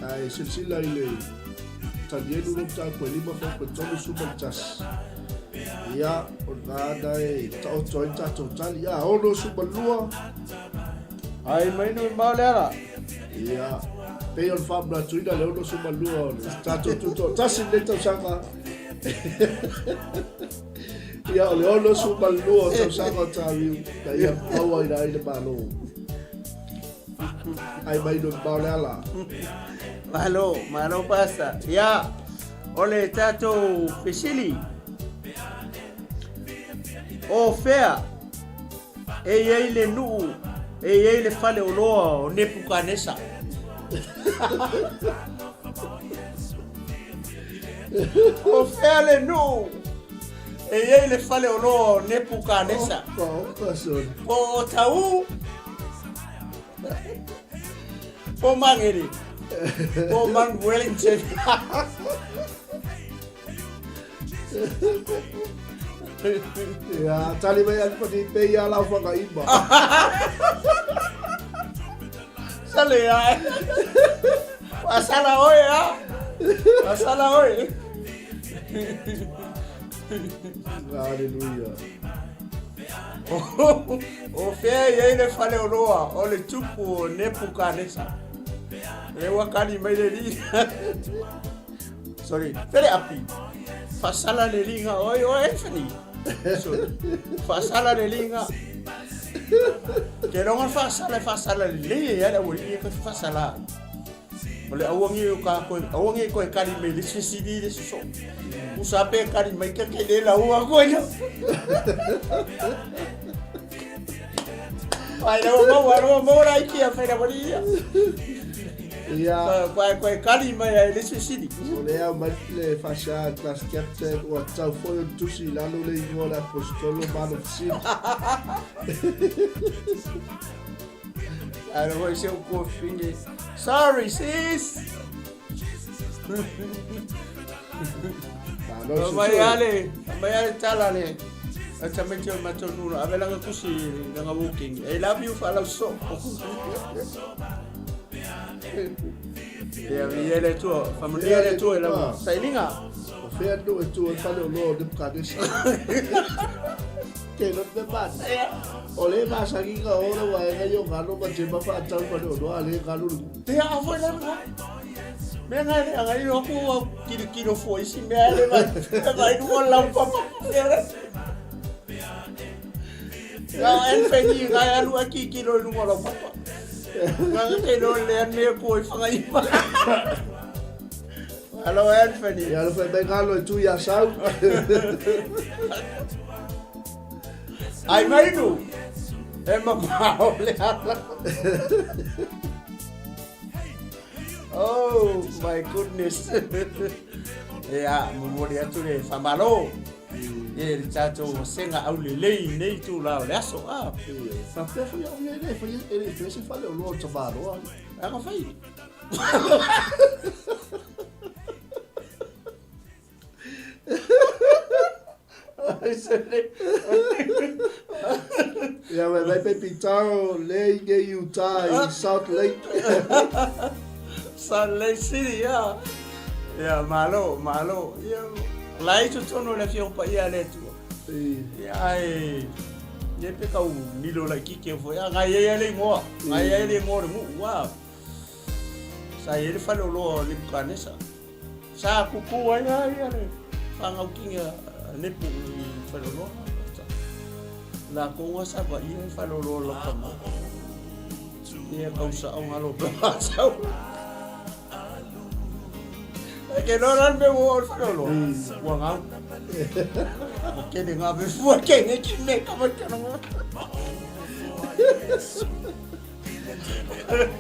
B: Ae silasila i le Tanielu lea mataupu e 5.31. Ia, o lena na e taoto ai le tatou tali. A, 62.
A: Ai mai nui mau le ala.
B: Ia, pei o le faamanatuina le 62 o le tatou tutoatasi i lenei tausaga. Ia, o le 62 o tausaga o Tāriu, na ia maua ai le Malo. Ai mai nui mau le ala.
A: Malo, malo pasta. Ia, o le tatou fesili. O fea e i ai le nuu e i ai le fale oloa o Nepukanesa? O fea le nuu e i ai le fale oloa o Nepukanesa?
B: Opa, opa, sorry.
A: Po o Taū, po o Magere, po o Mount Wellington.
B: Ia, tali mai Anthony, pei ia lau whakaima.
A: Sale ai. Pasala oe a. Pasala oe.
B: Hallelujah.
A: O fea i ai le fale oloa o le tupu o Nepukanesa. E ua kali mai le li. Sorry, fele api. Fasala le linga oi oi Anthony. Sorry. Fasala le linga. Ke longa fasala fasala le le ya le oi ka fasala. O le auangi o ka koe auangi koe kali me le sisi le soso. Usa pe kali mai ke ke le la ua koe no. Ai le mo wa ro mo ra iki a fela wali ia.
B: Ia.
A: Koe koe kali mai ai le sisi.
B: O lea aumai le faasia a le class captain ua tatau foi ona tusi i lalo le igoa o le Aposetolo ma ana fesili.
A: Ae foi se o kofine. Sorry sis.
B: Malo
A: Mai ale, mai ale tala le. Ata mai te o matou nuu ave langa kusi langa walking. I love you whalau so. Ia mi ele tua, whamanuia le tua i lau sailinga.
B: O fea nuu e tu ai fale o loa o Nebuchadnezzar. Ke lo me mata. O le masagiga o le waenga i o ngalo ma te mafaatau fale o loa le ngalo le.
A: Te a foi la nga. Me nga le anga i roku au kilo kilo fo isi mea le vai. Vai nu lau papa. Nga en whengi nga alu a ki kilo i lunga lau papa. Nga ke no le an me ko i whanga i pa. Hello Anthony.
B: Ia le fai mai ngalo e tu ia sau.
A: Ai mai nu. E ma pao le ala. Oh my goodness. Ia, momoli atu le whamalo. E le tātou senga au lelei nei tū la o le aso. Ah.
B: Faapea foi au ia e le fai e le fai se fale o loa o Tamaloa.
A: Anga fai.
B: Ia mai mai pe pitao le i nei Utah i Salt Lake.
A: Salt Lake City, ia. Ia, malo, malo. Ia, lai totonu le afioga paia a le Atua. Ia, ai, ia pe kau milo laitiiti au foi. A, ngai ai le igoa. Ngai ai le igoa o le nuu, ua. Sa i ai le fale oloa o Nebukanesa. Sa kuku ai a ia le whangaukinga Nepu i fale oloa. La konga sa va ia i fale oloa la kama. Ia kau sa au ngalo pe sau. E ke no ran me wo fale oloa. Ua ngau. O ke ne ngā me fua ke ne ki me kama ke nga.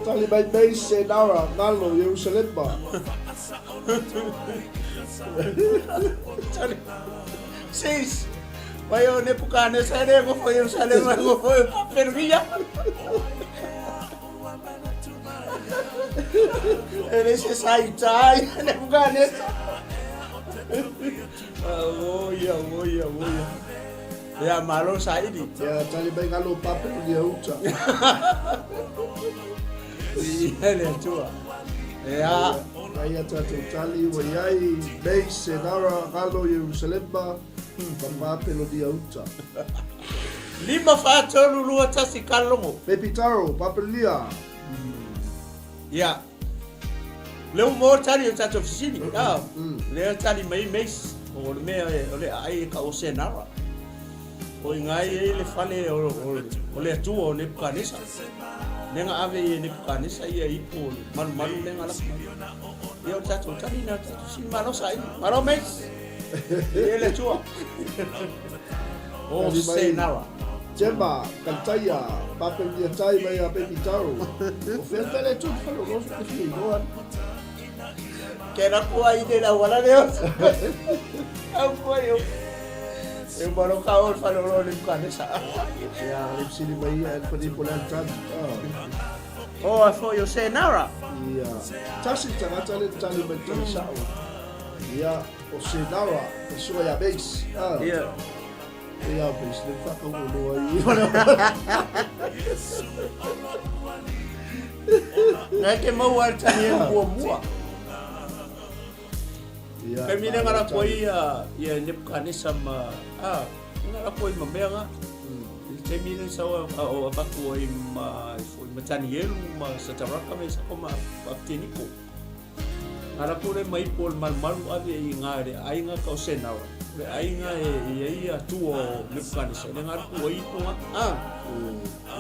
B: Tali mai nei se nara ngalo Yerusalema.
A: Tali. Sis. Vai o Nebuchadnezzar e go foi Yerusalema go foi Pervia. Ele se sai tai Nebuchadnezzar. Oia, oia, oia. Ia, malo saili.
B: Ia, tali mai ngalo pape o lia uta.
A: Ia le atua. Ia.
B: Ai a tātou tali ua iai, mei se nara ngalo Yerusalema. Ma Papelonia uta.
A: 5, 4, 3, 2, 1, ka logo.
B: Baby Taro, Papelonia.
A: Ia. Le ua maua le tali o le tatou fesili. Ah, lea tali mai Mace, o le mea o le aai e ka o Senara. O inga e ai le fale o le Atua o Nebukanesa. Le nga ave i e Nebukanesa ia ipu o le malumalu le nga laka mai. Ia o le tatou tali na tatou sili malo sa ini. Malo Mace. Ia le Atua. O Senara.
B: Gemma, Kalitaia, Papelonia tai mai a Baby Taro. O fea fea le tu fale o loso te fia iloa.
A: Ke na kua i le lau ala leo. Au kua i o. E maro ka o fale o le Nebukanesa.
B: Ia, le sili mai ia e fani po le tani.
A: O a fo yo Senara.
B: Ia, tasi tagata le tali mai tali sao. Ia, o Senara, e sua ia base.
A: Ia.
B: Ia, base le whakauoloa i.
A: Ngai ke mau al tani e mua mua.
B: Ia.
A: Kai mina ngara ko ia ia Nebuchadnezzar ma a ngara ko ma mea nga. I te mina sa o o abaku ai ma foi ma Danielu ma Sataraka me sa ko ma Abednego. Ngara ko le mai pol malumalu ave i ngā le aiga ka o Senara. Le aiga e i ai ia tua o Nebuchadnezzar. Le ngara ko ai ko nga. Ah.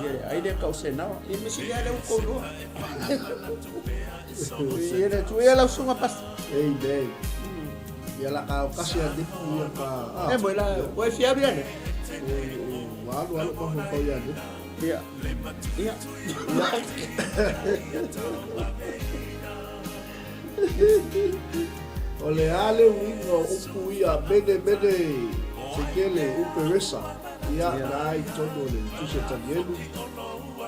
A: Ia le ai le ka o Senara. Ia me sili ale u ko loa. Ia le tu ia lau sunga pas.
B: Amen. Ia la ka o kasi a nipu ia ka...
A: E mo la, o e fiaru ia ne.
B: O alu alu ma fau ia nipu.
A: Ia. Ia.
B: O le a le uiga o upu ia mene mene tekele uperesa. Ia na i tonu o le tusi a Tanielu.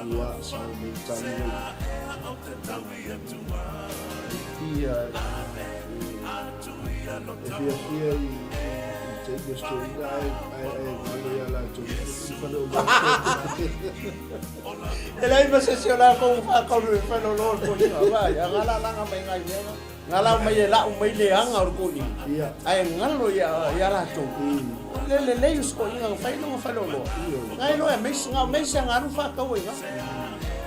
B: Ia sa o mei tani nei.
A: Ia.
B: E fia fia i i te ia story ai ai ai ngalo ia la tu i whane o
A: E lai ma se se o la ko fa ko le fa lo lo ko ni va ya ngala langa mai ngai ya ngala mai e la mai le anga o ko ni
B: Ia.
A: ai ngalo ya ya la tu le le le us ko inga fa lo fa lo lo ngai lo e me nga me se nga ru fa ka we nga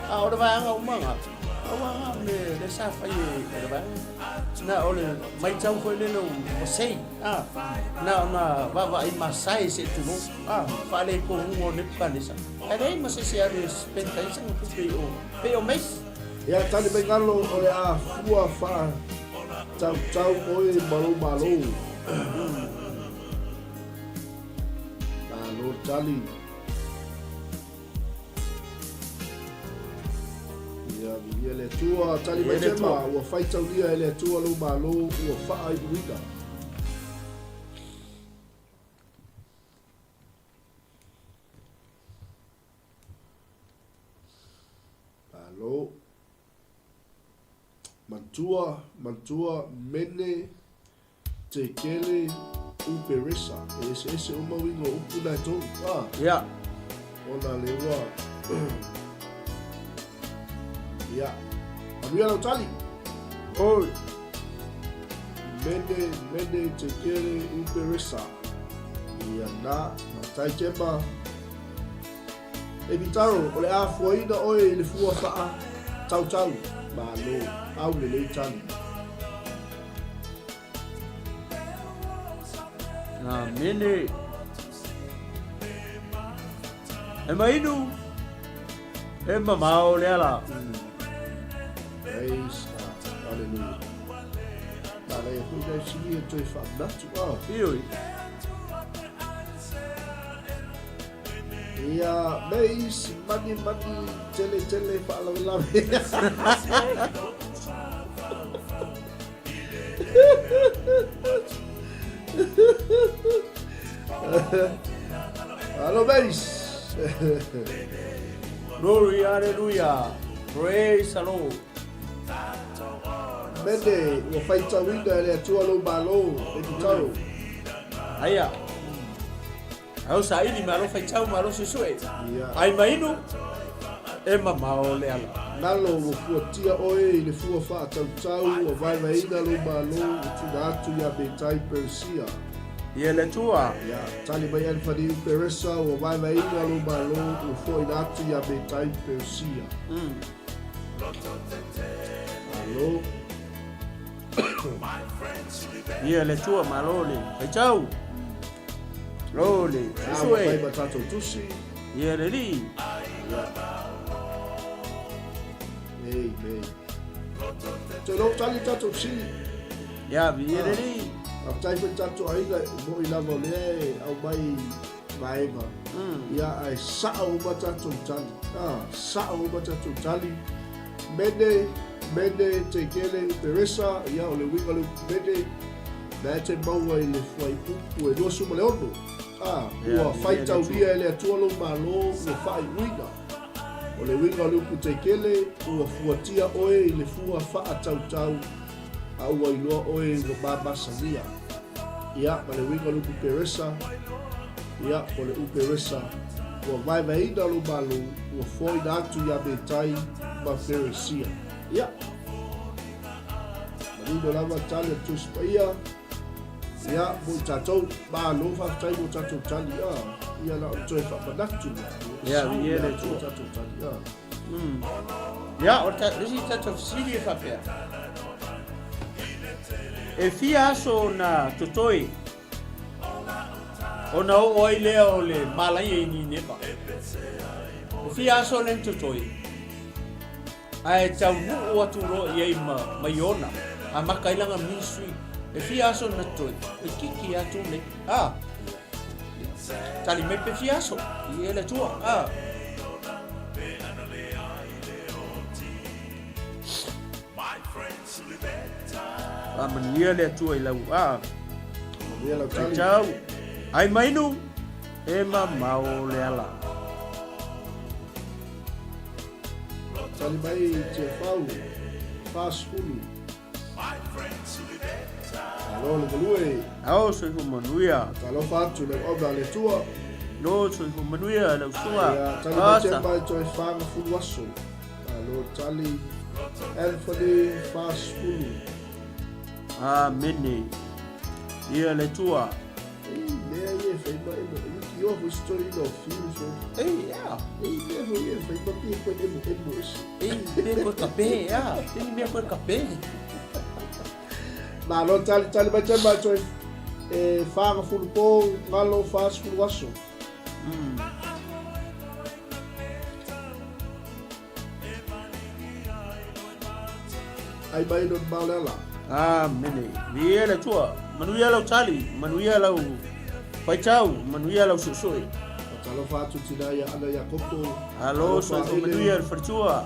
A: a o le va anga uma nga o va nga le le sa fa ye le va na o le mai tau foi le lo o sei a na na va va i masai se tu no a fa le ko hungo ne panisa e le ma se se alu spenta i sa ku pe o pe o mes
B: Ia tali mai ngalo o le a fua fa tau tau oe malo malo. Malo tali. Ia ia le Atua tali mai
A: Ia le
B: tema
A: Atua.
B: ua faitaulia e le Atua lou malo ua faaiuina. Malo. Matua, matua, mene, tekele, uperesa. E ese ese o mauiga o upu na e tolu. Ah,
A: ia
B: ona le ua. Ia. Manuia lau tali.
A: oi
B: Mene, mene, tekele, uperesa. Ia na, matai tema. E Pitaro, o le a fuaina oe i le fua faa, tau tau, malo, au le lei tali.
A: na mene e mainu e mamao le ala
B: Praise God. Hallelujah. Nā reia hui nei sili e toe whaanatu. Ah.
A: Ioi.
B: Ia, mei si mani mani tele tele whaalawelawe. Alo Meis.
A: Glory, hallelujah. Praise the Lord.
B: Mene, ua faitauina e le Atua lou malo, e Pitaro.
A: Aia. Au saili malo faitau malo susue.
B: Ia.
A: Ai mainu e mamao le ala.
B: Nalo ua fuatia oe i le fua whaatautau, ua vaevaeina lou malo, ua tuna atu ia Metai Persia.
A: Ia le Atua.
B: Ia, tali mai Anthony Peresa ua vaevaeina lou Malo ua foʻina atu ia Metai Persia. Malo.
A: Ia le Atua, malo le faitau. Lo le
B: Ia, ua
A: susue.
B: fai ma tatou tusi.
A: Ia le Alii.
B: Ia. Amen. Toe lou tali tatou sili.
A: Ia, viia le Alii.
B: Faafetai foi tatou aiga, e moni lava o lea e aumai vaega. Ia, ae sao uma tatou tali. Ah, sao uma tatou tali. Mene, mene, tekele, uperesa, ia, o le uiga o le upu mene, na e te maua i le fuaiupu e 26. Ah, ua faitaulia e le Atua lou Malo, ua faaiuina. O le uiga o le upu tekele, ua fuatia oe i le fua faatautau, a ua iloa oe ua mamasania. Ia, ma le uiga o le upu Peresa, ia, o le Uperesa, ua vaevaeina lou malo, ua foaina atu ia Metai ma Peresia. Ia, manino lava tali a le Tusi Paia, ia, mo i tatou, malo faafetai mo tatou tali, ia, ia na o le toe faamanatu,
A: ia,
B: ia, le Atua tatou tali, ia.
A: Ia, o le isi tatou fesili e faapea, e fia aso na totoe ona oo ai lea o le malaia i Nineva? E fia aso lea na totoe, ae taunuu atu loa i ai ma, ma Iona, amata ai lana ministry. E fia aso na totoe, e kiki atu nei. Ah, Tali mai pe fia aso, i e le Atua. Ah. Faamanuia le Atua i lau a.
B: Manuia lau tali.
A: Tau. Ai mainu, e mamao le ala.
B: Tali mai Tiafau, 40. Malo le galue.
A: Ao soifua manuia.
B: Talofa atu le auauna a le Atua.
A: Lo soifua manuia lau susuga.
B: Ia, tali mai Tema i toe 40 aso. Malo tali. Anthony 40.
A: Amene. Ia le Atua.
B: Ei, mea ia e fai ma emo. Yuki o foi story no fiu so.
A: Ei, yeah.
B: Ei, mea foi e fai ma pie koe emo emo isi.
A: Ei, mea koe kape, yeah. Ei, mea koe kape.
B: Malo tali tali mai tema toe e whanga fulu pō, ngalo 40 aso. Ai mai no maole ala.
A: Amene. Viia le Atua. Manuia lau tali, manuia lau faitau, manuia lau suesue.
B: Talofa atu tina ia Ana Iakopo.
A: Alo soifua manuia le faletua.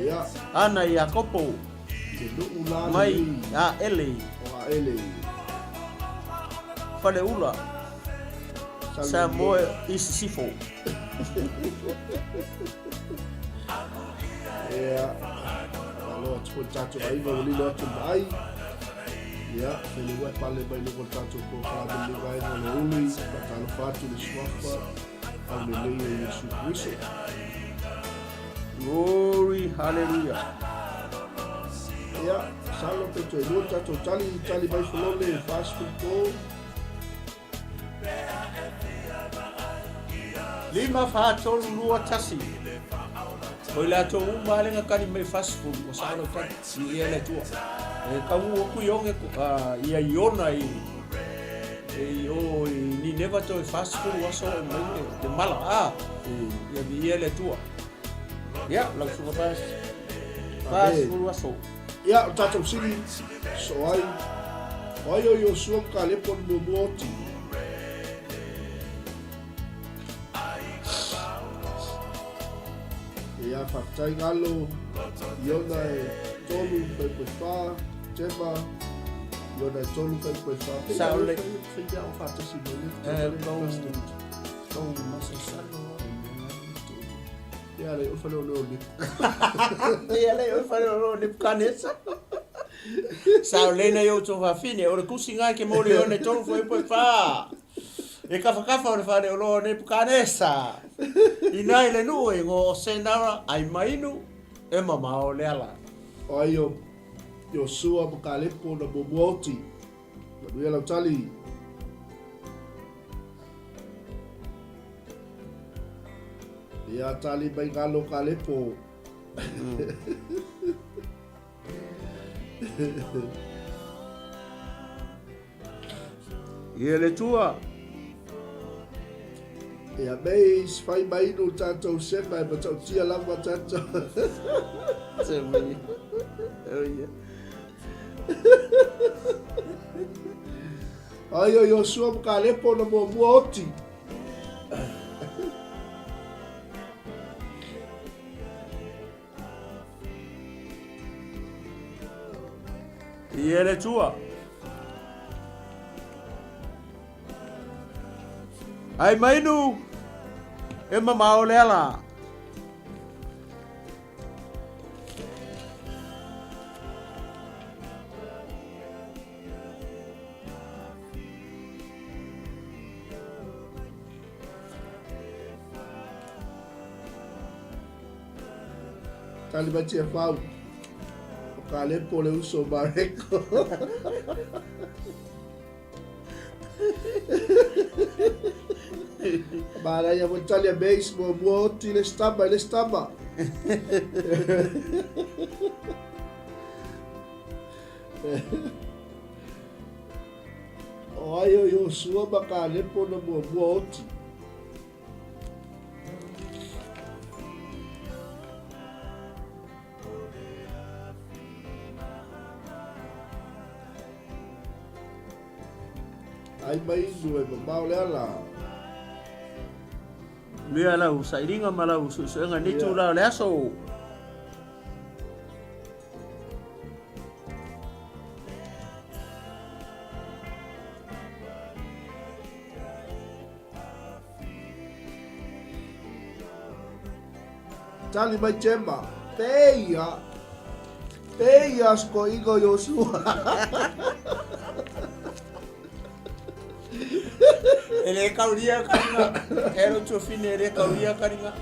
B: Ia.
A: Ana Iakopo.
B: Te nuu la
A: Mai a Ele.
B: O a Ele.
A: Faleula. Samoa i Sisifo.
B: Ia, malo atu foi le tatou aiga ua lilo atu le vaai. Ia, feliuai pale mai luga o le tatou polokalame lenei vaega o le uli, faatalofa atu i le suafa aulelei o Iesu Keriso.
A: Glory, hallelujah.
B: Ia, masalo pe toe lua le tatou tali, tali mai Folole 44.
A: 5, 4, 3, 2, 1. O i latou uma lava le kali mai 40 ua sao lau tali i ia le Atua. E kau aku i onge ia Iona i e i o i Nineva toe 40 aso o mai le, le mala a ia vi ia le Atua. Ia, lau suka fas 40 aso.
B: Ia, o tatou sili, so ai, o ai o Iosua ma Kalepo na muamua oti. Ia, faafetai Galo, Iona e tolu fai koe whā, Tema, Iona e tolu fai koe whā. Pei
A: Sao le-
B: Fai mea o whātasi mai le.
A: E, kau masasalo.
B: Ia le, o whale o leo lipu.
A: Ia le, o whale o leo lipu kanesa. Sao lena i o tō whawhine, o le kusi ngai ke mori o ne tolu fo e poe whā. E kawhakawha o le whare o loa ne pukanesa. Ina i le nuu e ngō o senara ai mainu e mamao le ala.
B: O ai o Iosua ma Kalepo na muamua oti. Manuia lau tali. Ia tali mai galo ka lepo.
A: Ia le tua.
B: Ia mei fai mai nu tatou sema e matautia lava tatou.
A: Se mai. Oh ia.
B: Ai o Iosua ma Kalepo na muamua oti.
A: Ia le tua. Ai mainu e mamao le ala.
B: Tali mai Tiafau. O Kalepo le uso o Mareko. Manaia mo tali a Mace mo mua oti le stama le stama. O ai o Iosua ma Kalepo na muamua oti. Ai mai inu e mamao le ala.
A: Mea lau sailiga ma lau suesuega nei tulaga o le aso.
B: Tali mai Gemma, Peia, peia skoiga Iosua.
A: E le kaulia karinga, e ro tuafine e le kaulia karinga.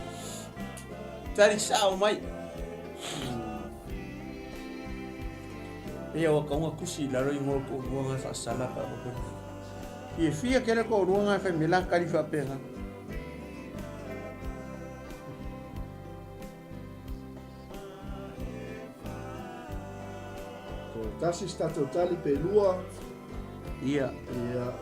A: Tari sao mai. Ia ua kaunga kusi lalo i ngol ko luanga fa sala pa ko. Ia fia kere ko luanga fa mela kali fa pena.
B: Ko tasi se tatou tali pe lua.
A: Ia.
B: Ia.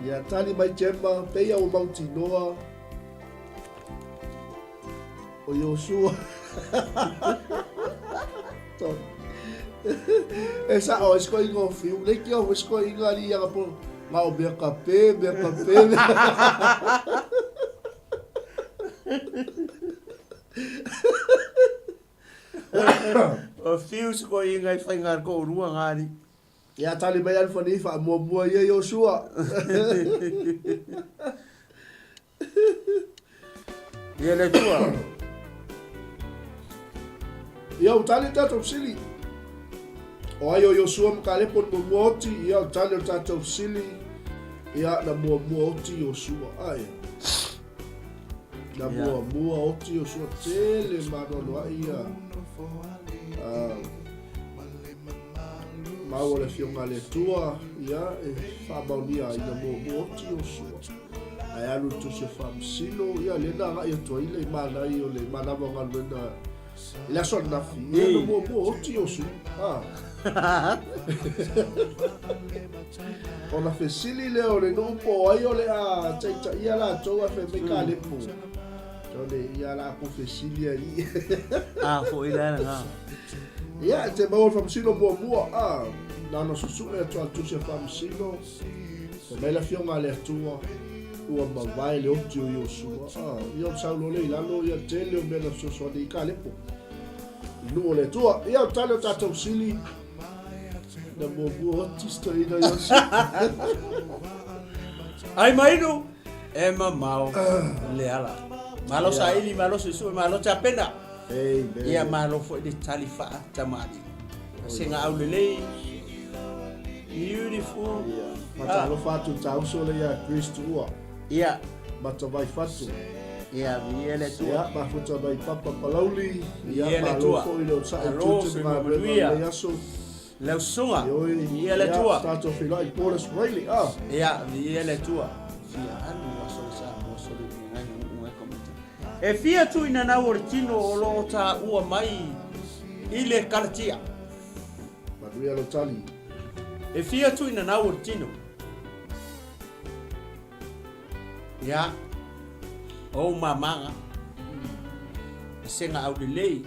B: Ia tali mai Gemma, peia ua mautinoa. O Iosua. E sa o esko ingo fiu le ki o esko ingo ali ia po ma o mea ka pe mea ka pe.
A: O fiu sko inga i whainga ko rua ngari.
B: Ia tali mai alfa nei faamuamua ia Iosua.
A: Ia le Atua.
B: Ia o tali tatou sili. O ai o Iosua ma Kalepo na muamua oti, ia o tali o tatou sili, ia na muamua oti Iosua. Ai. Na muamua oti Iosua tele maanoanoa'i ia. Uh, maua le afioga a le Atua, ia e faamaonia ai na muamua oti Iosua. Ae alu le tusi o faamasino, ia lea na agai atu ai le manai o le manava o galuega i le aso ananafi, ia na muamua oti Iosua. Ah. Ona fesili lea o le nuu po o ai o le a taitaia latou ae fai mai Kalepo. Ole ia la ko fesili ai.
A: A foi le lena.
B: Ia, te maua le faamasino muamua, a, na ona susue atu a le tusi a faamasino, fai mai le afioga a le Atua, ua mavae le oti o Iosua. A, ia ona sau loa lea i lalo, ia tele o mea na fesoasoani i Kalepo. I nuu o le Atua. Ia, o tali o tatou sili, na muamua oti se toeaina Iosua.
A: Ai mainu, e mamao le ala. Malo saili, malo susue, malo tapena.
B: Amen.
A: Ia malo foi le tali faa tamali. Senga au lelei. Beautiful.
B: Ia. Faatalofa atu i le tauso lea ia Chris Tuua.
A: Ia.
B: Matavai fatu.
A: Ia, viia le Atua.
B: Ia, mafuta mai Papa Palauli. Ia,
A: Viia le
B: malo
A: Atua.
B: foi le onosai i
A: Malo
B: tiute
A: soifua
B: ma galuega o
A: manuia.
B: lenei aso.
A: Lau susuga.
B: Ioe.
A: Viia le
B: Ia,
A: Atua.
B: tatou feiloai i po le Aso Faraile. Ah.
A: Ia, viia le Atua. Fia alu aso i Samoa soli ni ngai ngu ngai komiti. E fia tuuina nau o le tino o lo o taua mai i le Kalatia.
B: Manuia lau tali.
A: E fia tuuina nau o le tino. Ia, o ou mamaga, vasega aulelei.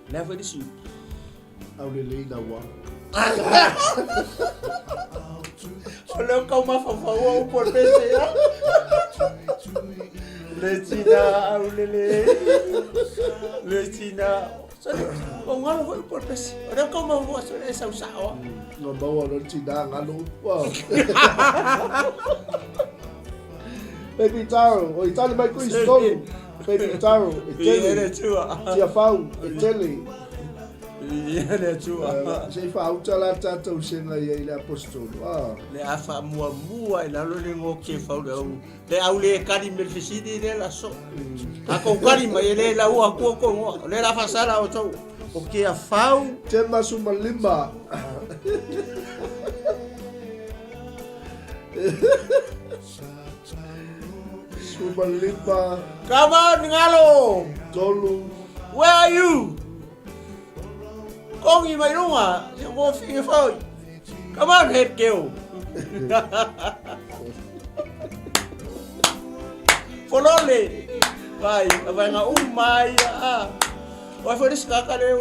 A: O le a foi le isi upu?
B: Aulelei naua.
A: O lea ua tau mafaufaua upu o le pese ia. Le tina aulelei. Le tina. Sorry, ua galo foi upu o le pese. O lea ua tau mafaufaua, sorry, e sau sao lava.
B: Ua maua loa le tina galo upu. Baby Taro, o i tali mai kui i tolu. Baby Taro, e tele. Tiafau, e tele.
A: Viia le Atua.
B: Se i faauta la tatou sega ia i le Aposetolo. Ah.
A: Le a faamuamua i lalo le goke fau le au le au le kali me le fesili le la so. A kou kali mai e le laua atua kou igoa. O le la faasala outou o Tiafau.
B: Tema suma lima. Suma lima.
A: Come on Ngalo.
B: Tolu.
A: Where are you? Kongi mai lunga, se mo finge foi. Come on head girl. Folole. Vai, vai nga uma ia. Ah. Oi foi le sikaka le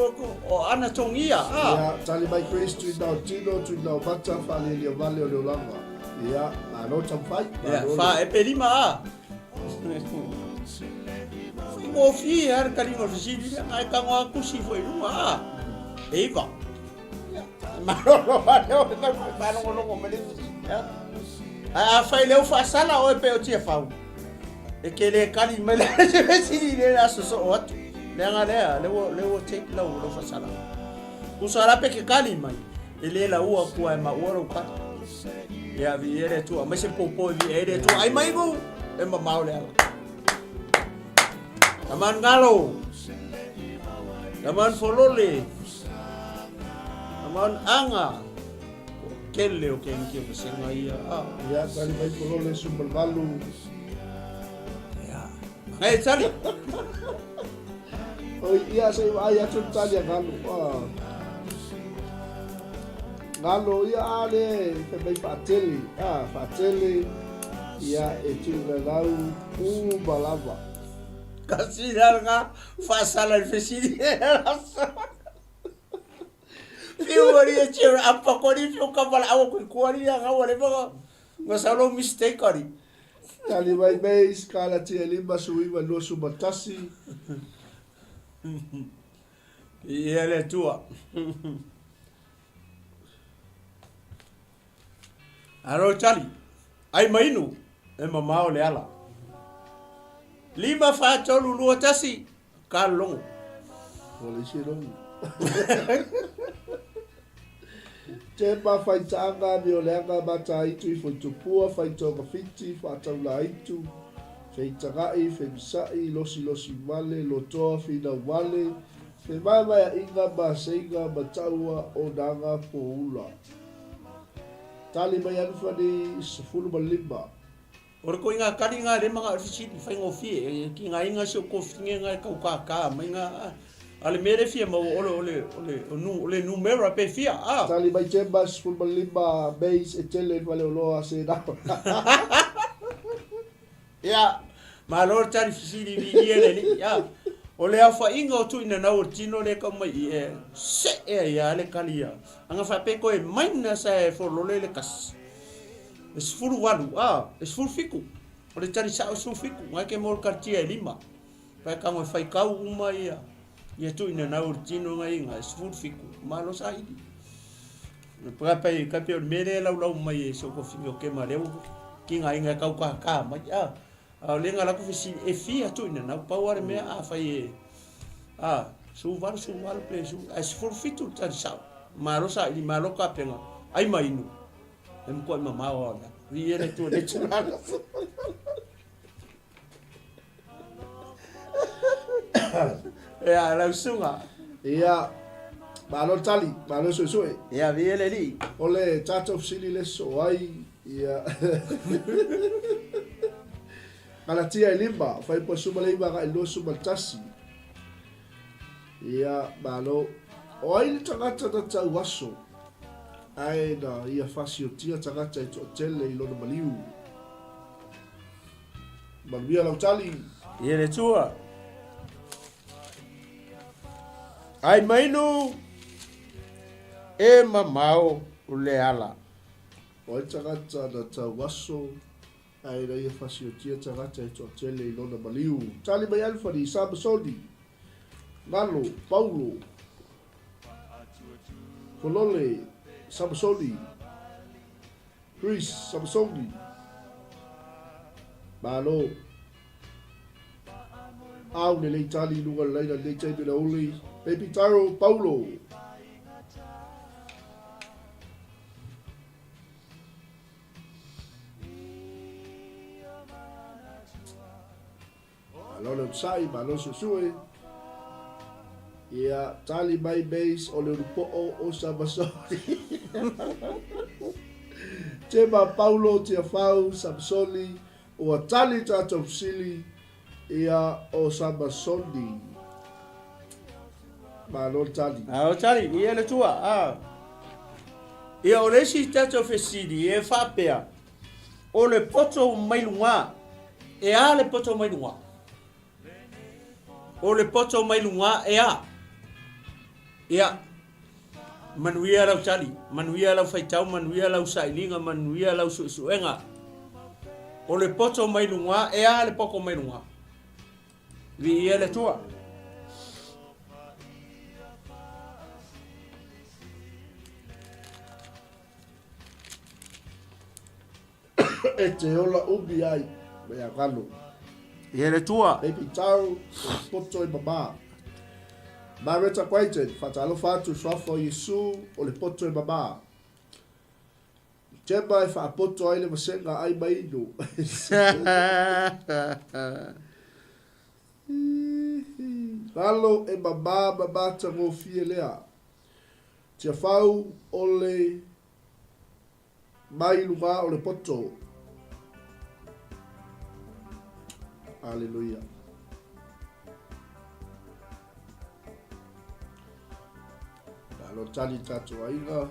A: o ana tongia. Ah.
B: Ia, tali mai Chris, tui nao tino, tui nao mata, whaalelia vale o le olaga. Ia, malo taumafai.
A: Ia,
B: Malo
A: fa e pe lima a. Faigofie lava le taliga o le fesili lea, ae tago lava tusi foi i luga a. E iva. Ia, e malolo lava lea o le faalogologo mai le fesili. Ae afai lea ua faasala oe pe o Tiafau, e te le tali mai le fesili lea o le a sosoo atu. Leaga lea, lea ua, lea ua take lau, lau faasalaga. Tusa la pe te tali mai, e le laua atu lava e maua lou tali. Ia, viia le Atua, aemaise le popo e viia ai le Atua. Ai mai gu, e mamao le ala. Come on Galo. Come on Folole. Come on Aga. Toatele o kenki o vasega ia. Ah.
B: Ia, tali mai Folole sumalalu.
A: Ia. Hei, tali.
B: Oi, ia, se i vaai atu le tali a Galo. Ah. Galo, ia, a le, fai mai faatele. Ah, faatele, ia, e tuuina uma lava.
A: Kasi la lena faasala i le fesili. Fiu ali e tira apa ko ali fiu ka wala awa kui kua ali a gawa le waka nga sa lo mistake ali.
B: Tali mai mei, skala tia lima suiva lua suma tasi.
A: Ia le tua. Alo tali, ai mainu, e mamao le ala. 5 4 3 2 1, ka logo.
B: Ua le isi logo. Tema faitaaga mioleaga mataaitu i foitupua faitogafiti faataulaaitu feitagai femisa'i losilosi vale lotoa finau vale femaemaea'iga maseiga mataua onaga poula. Tali mai Anifani 15.
A: O le koiga kali nga le maga o le fesili faigofie ki nga inga si o kofinge nga e kau kaka mai nga a le mea le fia maua o le o le o le o nu o le numera pe fia a.
B: Tali mai Tema 15 Maize e tele i le faleoloa se na.
A: Ia, malo le tali fesili viia le alii a. O le aofaiga o tuuina nau o le tino lea e tau mai i e see ai lava le kali a aga faapea toe maina sa e folole le kasi. E 18, a, e 17. O le tali sao e 17, ngai ke mo le kalitia e lima. Pai kango e faitau uma ia ia tuuina nau o le tino ngai inga e 17, malo saili. Pai pai kai pe o le mea lea e laulau mai e si ou kofini o Kema lea ua ki ngā inga e kau kākā mai, a, a o lea nga laku fesili e fia tuuina nau, pau a le mea afai e, a, 18, 18 pe ae 17 le tali sao. Malo saili, malo kapenga, ai ma inu. E makuai mamao a ona. Viia le Atua i le tulaga. Ia, lau susuga.
B: Ia, malo le tali, malo le suesue.
A: Ia, viia le Alii.
B: O le tatou fesili le soo ai, ia. Galatia e 5, fuaiupu e 19 agai 21. Ia, malo. O ai le tagata na tau aso, ae na ia fasiotia tagata e toatele i lona maliu? Manuia lau tali.
A: Ia le Atua. Ai mainu e mamao le ala.
B: O ai tagata na tau aso, ae na ia fasiotia tagata e toatele i lona maliu? Tali mai Anthony, Samasoni, Galo, Paulo, Folole, Samasoni, Chris, Samasoni, Malo. Au lelei tali i luga o le laina lenei taimi o le aoauli. Baby Taro, Paulo. Malo le onosai, malo le suesue. Ia, tali mai Mace o le ulupo'o o Samasoni. Tema Paulo Tiafau Samasoni, ua tali tatou fesili, ia o Samasoni. Malo le tali.
A: Malo le tali, ia le tua. Ah. Ia o le isi tatou fesili e faapea, O le poto mai luga, e a le poto mai luga? O le poto mai luga, e a? Ia, manuia lau tali, manuia lau faitau, manuia lau sailiga, manuia lau suesuega. O le poto mai luga, e a le poto mai luga? Viia le Atua.
B: E te ola umi ai me a galo.
A: Ia le Atua.
B: Baby tau, o le poto e mamā. Mareta Crichton, whaatalofa atu suafa o Iesu, o le poto e mamā. Tema e whaapoto ai le vasenga ai mai inu. Galo e mamā mamā tagofie lea. Tiafau o le mai luga o le poto. Aleluia. Malo tali tatou aiga.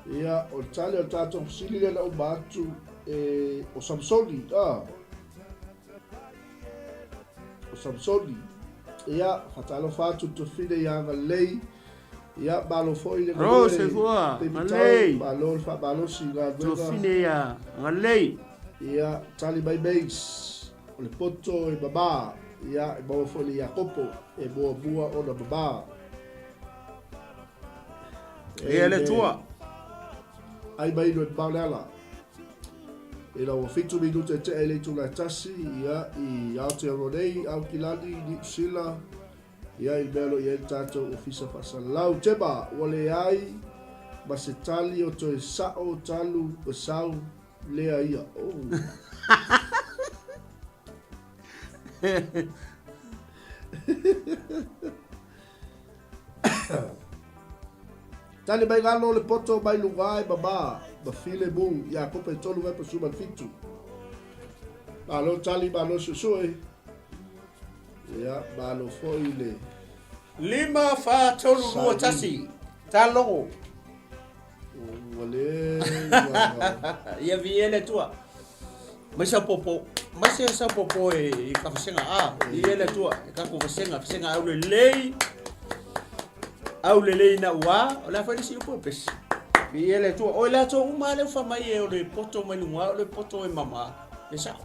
B: Ia, o le tali o le tatou fesili lea na uma atu e, o Samsoni, a. O Samsoni. Ia, whatalofa atu te whine i anga lei. Ia, malo foi le
A: Ro, soifua, Galei.
B: Malo le whaamalosi i ngā
A: nuega. Tofine ia Galei.
B: Ia, tali mai meis. O le poto e mamā, ia, e maua foi le Iakopo, e muamua ona mamā.
A: Ia le Atua.
B: Ai mai inu e mamao le ala. Ina ua 7 minute e tea i le itula e tasi, ia, i Aotearoa nei, Aukilani, Niu Sila, ia, i le mea o lo o i ai le tatou Ofisa Faasalalau. Tema, ua leai ma se tali o toe sa'o talu masau Lea ia. Oh. Tali mai galo le poto mai luga e mama, ma file mu, Iakopo e tolu vai pasuma le fitu. Malo tali, malo suesue. Ia, malo foi le...
A: 5, 4, 3, 2, 1. Talogo.
B: Ua le ua.
A: Ia viia le Atua. Mai sau popo, mai se sau popo e i ka vasenga a, viia le Atua, e ka ku vasenga, vasenga au lelei. Au lelei na ua, o le a foi le si upu e pesi. Viia le Atua. O le ato uma le ufa mai e o le poto mai luga, o le poto e mama. E sao.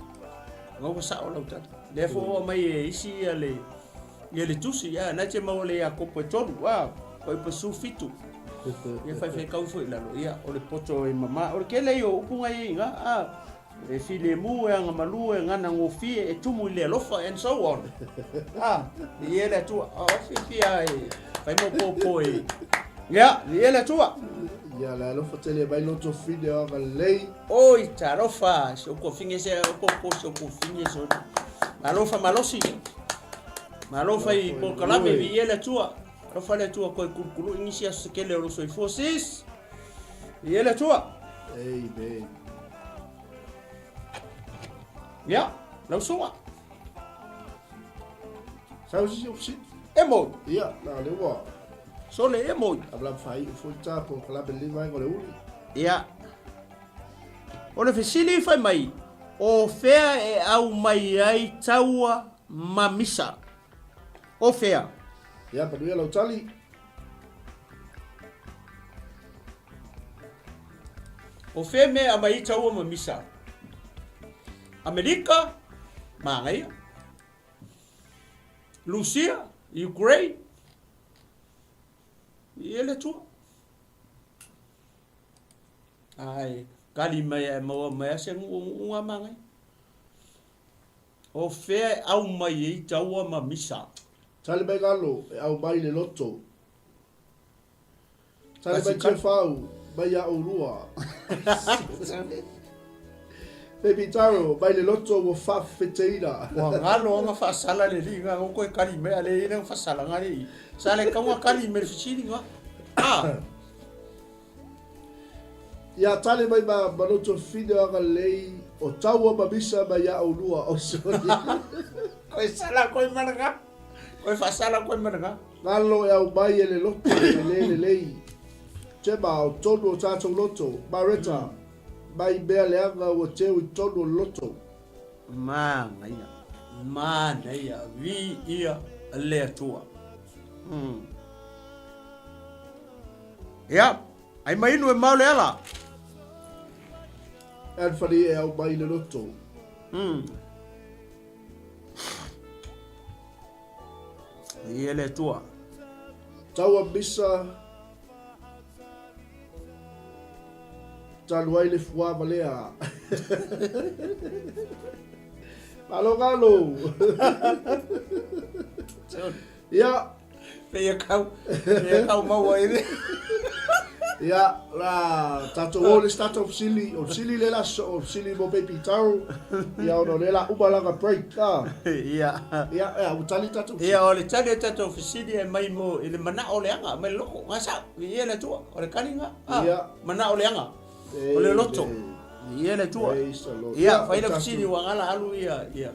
A: Nga ua sao lau tali. Lea fo o mai e isi ia le Ia le tusi, a, na te maua le Iakopo e tolu, a, pai pa su fitu. Ia fai fai kau foi lalo, ia, o le poto e mama. O le kele i o upu ngai e inga, a. E filemu, e agamalu, e ganagofie, e tumu i le alofa, and so on. Ah, viia le Atua. Oh, fiafia e fai mau pōpō e. Ia, viia le Atua.
B: Ia, le alofa tele mai loto fine o agalelei.
A: Oi, talofa, si ou tuafine se o pōpō si ou tuafine se. Alofa malosi. Malofa i polokalame, viia le Atua. Alofa le Atua koe kulukulu i nisi aso se kele o lou soifua sis. Viia le Atua.
B: Amen.
A: Ia, lau susuga.
B: Sau sisi o siti.
A: E moi.
B: Ia, na le ua.
A: Sole e moi.
B: Avla fai o foi ta po kala le vai le uli.
A: Ia. O le fesili fai mai, o fea e au mai ai taua ma misa? O fea?
B: Ia, manuia lau tali.
A: O fea mea aumai ai taua ma misa? Amerika, manaia. Lusia, Ukraine, ia le Atua. Ai, kali mai e maua mai a se nu'unu'uga manaia. O fea e aumai ai taua ma misa?
B: Tali mai lalo e aumai le loto. Tali mai Tiafau, mai ia oulua. Baby Taro, mai le loto ua faafefeteina.
A: Ua galo aga faasala le liga o koe kali mai ale ina fasala ngale. Sa le kaunga kali me le fesili nga. Ah.
B: Ia tali mai ma ma loto fine o agalelei o taua ma misa mai ia oulua. Oh sorry.
A: Koe sala koe malaga. Koe faasala koe malaga.
B: Galo e aumai e le loto e le lelei. Tema o tonu o tatou loto. Mareta, mai mea leaga ua teu i tonu o le loto.
A: Manaia, manaia, viia le Atua. Mm. Ia, ai mai inu e mau le ala.
B: Anthony e aumai le loto.
A: Ia le Atua.
B: Taua misa talu ai le fuava lea. Malo galo. Ia.
A: Peia kau, peia kau maua i le.
B: Ia, la, tatou o le isi tatou fesili, o le fesili lea la o le fesili mo Baby Taro, ia ona o lea la uma lana break, a.
A: Ia.
B: Ia, ia, ua tali tatou
A: fesili. Ia, o le tali o tatou fesili e mai mo i le manao leaga, mai le loko, ga sao, viia le Atua, o le kaliga, a,
B: Ia.
A: manao leaga, o le loto, viia le Atua.
B: Praise the Lord.
A: Ia, fai lau fesili ua gala alu ia, ia,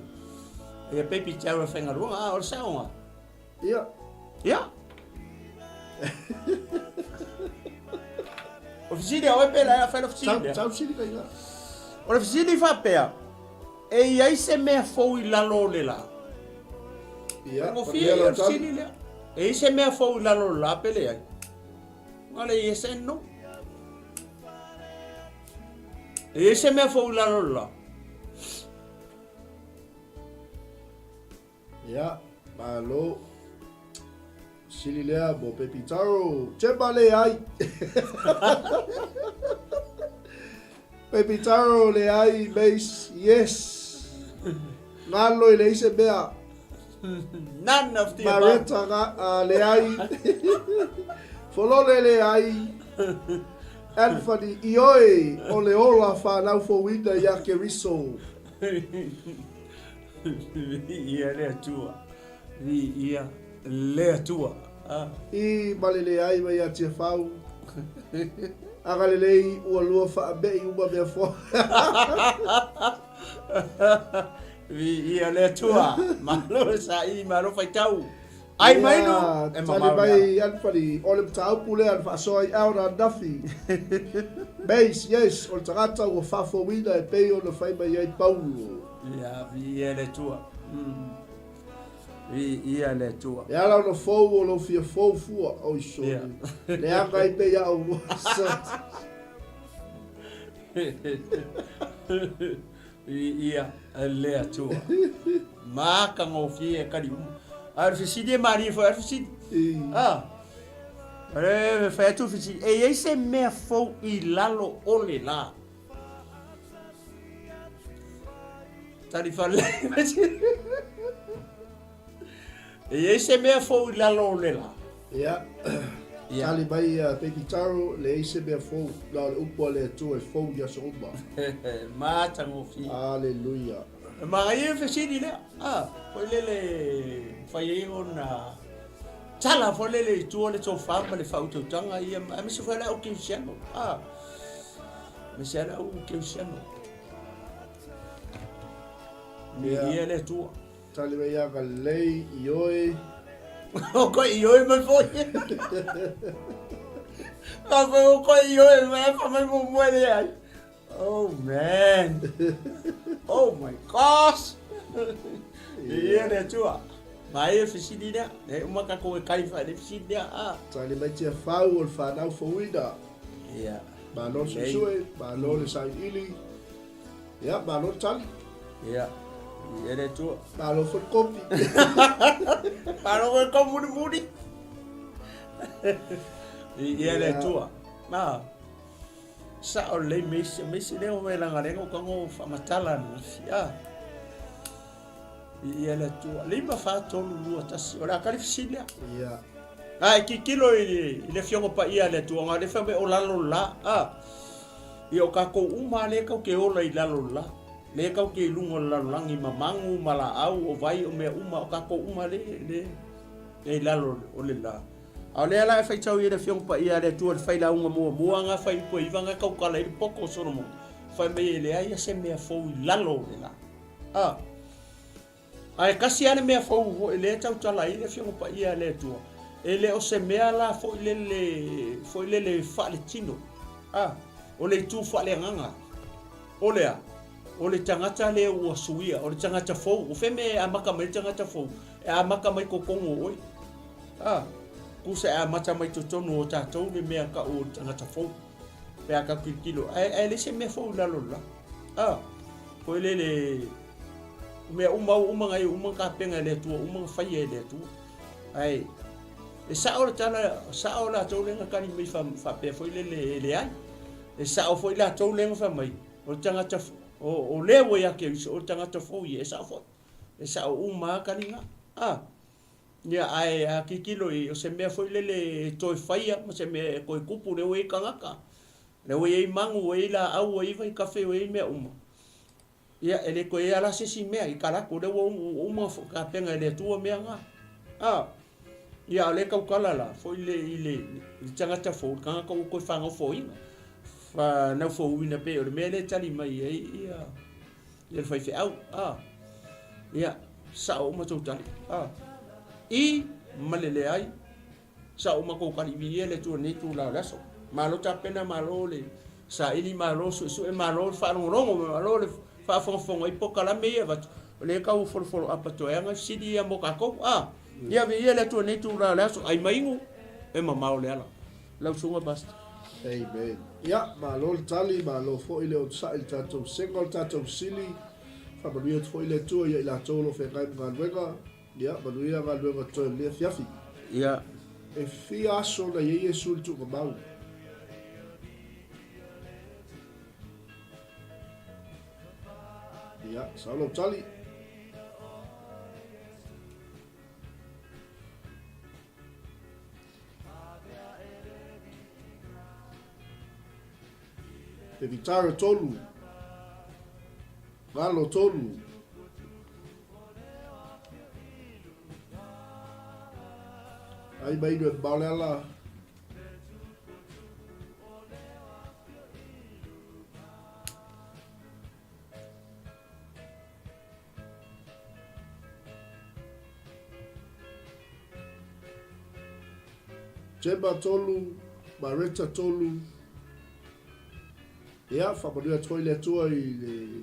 A: ia Baby Taro e faigaluega, a, o le saoga.
B: Ia.
A: Ia. O fesili a oe pe la fai lo fesili lea.
B: Tau fesili kai la.
A: O le fesili faapea, e i ai se mea fou i lalo o le la?
B: Ia,
A: Faigofie ia le fesili lea. E i se mea fou i lalo o le la pe leai? Ngale yes and no. E i se mea fou i lalo o le la?
B: Ia, malo. Sili lea mo Baby Taro. Chema leai. Baby Taro leai, Mace, yes. Galo i leai se mea.
A: None of the above.
B: Mareta ga, leai. Folole leai. Anthony, ioe, o le ola whanau fouina ia Keriso.
A: Viia le Atua. Viia le Atua. Ah.
B: I malele ai mai ia Tiafau. Agalelei ua lua faame'i uma mea foa.
A: Viia le Atua. Malo sa'i, malo faitau. Ai mai nu, e mamao
B: Tali mai Anthony, o le mataupu lea na faasoa ai Elder ananafi. Mace, yes, o le tagata ua faafouina e pei ona fai mai ai Paulo.
A: Ia, viia le Atua. Viia le Atua.
B: E ala ona fou o lou fia fou fua. Oi soli.
A: Yeah.
B: Leaga ai pei a ou.
A: Viia le Atua. Matagofie e kali uma. A o le fesili e malie foi a le fesili. Ah. E fai atu fesili. E i ai se mea fou i lalo o le la? Tali faalelei mai. E i ai se mea fou i lalo o le la?
B: Ia.
A: Ia.
B: Tali mai ia Baby Taro, leai se mea fou, na o le upu a le Atua e fou i aso uma.
A: Matagofie.
B: Aleluia.
A: E manaia le fesili lea. Ah, foi lele mafai ai ona tala foi lele i tua le tofa ma le faautautaga ia, aemaise foi le au kerisiano. Ah, aemaise le au kerisiano. Ia le Atua.
B: Tali mai ia Galilei, ioe.
A: O koe ioe mai foi. Ka foi o koe ioe mai fa mai mo mo le ai. Oh man. Oh my gosh. Ia le Atua. Mai e fesili lea. E uma ka koe kai fa le fesili lea. Ah.
B: Tali mai Tiafau o le fanau fouina.
A: Ia.
B: Malo le suesue, malo le sailiili. Ia, malo le tali.
A: Ia, e le Atua.
B: Malo foi le kopi.
A: Malo foi le kopi mulimuli. Ia le Atua. Ma, sao lelei meisi, meisi lea o velaga lea o kago faamatala ananafi. Ah. Ia le Atua. 5, 4, 3, 2, 1. O le a kali fesili lea.
B: Ia.
A: A e tilotilo i le Afioga Paia a le Atua, na o lea e fai mai o lalo le la. Ah. Ia o tatou uma lava lea tatou te ola i lalo o le la, lea tatou te i luga o le lalolagi ma magu ma laau, o vai, o mea uma, o tatou uma lea lea i lalo o le la. A o lea la e faitau i le Afioga Paia a le Atua i le failauga muamua na fuaiupu e iva na tautala ai le poto o Solomona, fai mai e leai se mea fou i lalo o le la. A. Ae tasi lava le mea fou foi lea e tautala ai le Afioga Paia a le Atua, e le o se mea la foi lele, foi lele faaletino, a, o le itu faaleagaga. O le a? O le tagata lea ua suia, o le tagata fou. O fea mea e amata mai le tagata fou? E amata mai totonu o oe. A, tusa e amata mai totonu o tatou le mea tau o le tagata fou. Pe a tatou tilotilo, ae, ae leai se mea fou i lalo o le la. A, foi lele, O mea uma ua uma ona uma ona tapena e le Atua, uma ona faia e le Atua. Ae e sao le tala, sao latou lea na tali mai faapea foi lele e leai. E sao foi latou lea na fai mai, o le tagata, o lea ua ia Keriso, o le tagata fou ia, e sao foi. E sao uma lava taliga. A, ia, ae a tilotilo i, o se mea foi lele e toe faia ma se mea e toe tupu lea ua i ai tagata, lea ua i ai magu, ua i ai laau, ua i ai vaitafe, ua i ai mea uma. Ia, e le toe i ai la se isi mea i Kalaku, o lea ua uma ona tapena e le Atua mea na. A, ia, a o lea e tautala la, foi le, i le, i le tagata fou, le tagata ua toe fanaufoina, fanaufouina pei o le mea lea e tali mai ai ia, ia le faifeau. A, ia, sao uma tou tali. A, i ma le leai. Sa uma kou kali viia le Atua i lenei itula o le aso. Malo tapena, malo le saili, malo suesue, malo le faalogologo, malo le faafogafoga i polokalame ia e avatu. O lea e tau folofolo apa toeaga fesili ia mo tatou. A, ia viia le Atua i lenei itula o le aso. Ai ma inu, e mamao le ala. Lau Susuga Pastor.
B: Amen. Ia, malo le tali, malo foi le onosai i le tatou sega o le tatou fesili. Faamanuia atu foi le Atua ia i latou o lo o feagai ma galuega. Ia, manuia galuega totoe o lenei afiafi.
A: Ia.
B: E fia aso na i ai Iesu i le tuugamau? Ia, sao lau tali. Te vitara tolu. Galo tolu. Ai mai inu e mamao le ala. Jema tolu, Mareta tolu. Ia, faamanuia atu foi le Atua i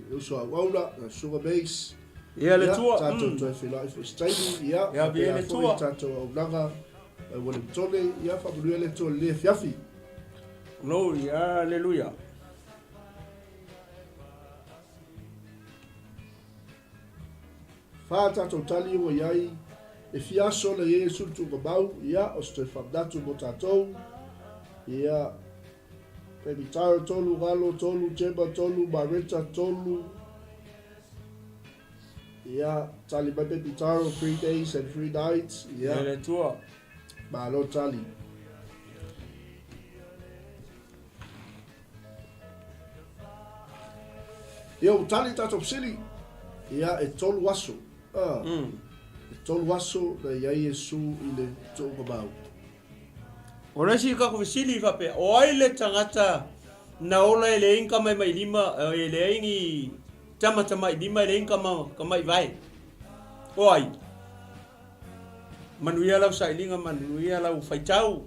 B: le uso auauna, le Susuga Mace.
A: Ia le Atua.
B: Tatou toe feiloai foi se taimi. Ia,
A: Ia, viia le
B: faapea foi
A: Atua.
B: tatou auaunaga mai Wellingtone. Ia, faamanuia le Atua i lenei afiafi.
A: Glory, hallelujah.
B: Fa tatou tali ua i ai, e fia aso na i ai Iesu i le tuugamau, ia, o se toe faamanatu mo tatou. Ia, Pemitaro tolu, Galo tolu, Jema tolu, Mareta tolu. Ia, tali mai baby Taro, 3 days and 3 nights. Ia.
A: Ia le Atua.
B: Malo tali. Ia, ua tali tatou fesili. Ia, e tolu aso. Ah. E tolu aso na i ai Iesu i le tuuga mau.
A: O le isi tatou fesili faapea, o ai le tagata na ola e leai ni tamaimai-lima, e leai ni tamatamai-lima, e leai ni tamai-vae? O ai? Manuia lau sailiga, manuia lau faitau.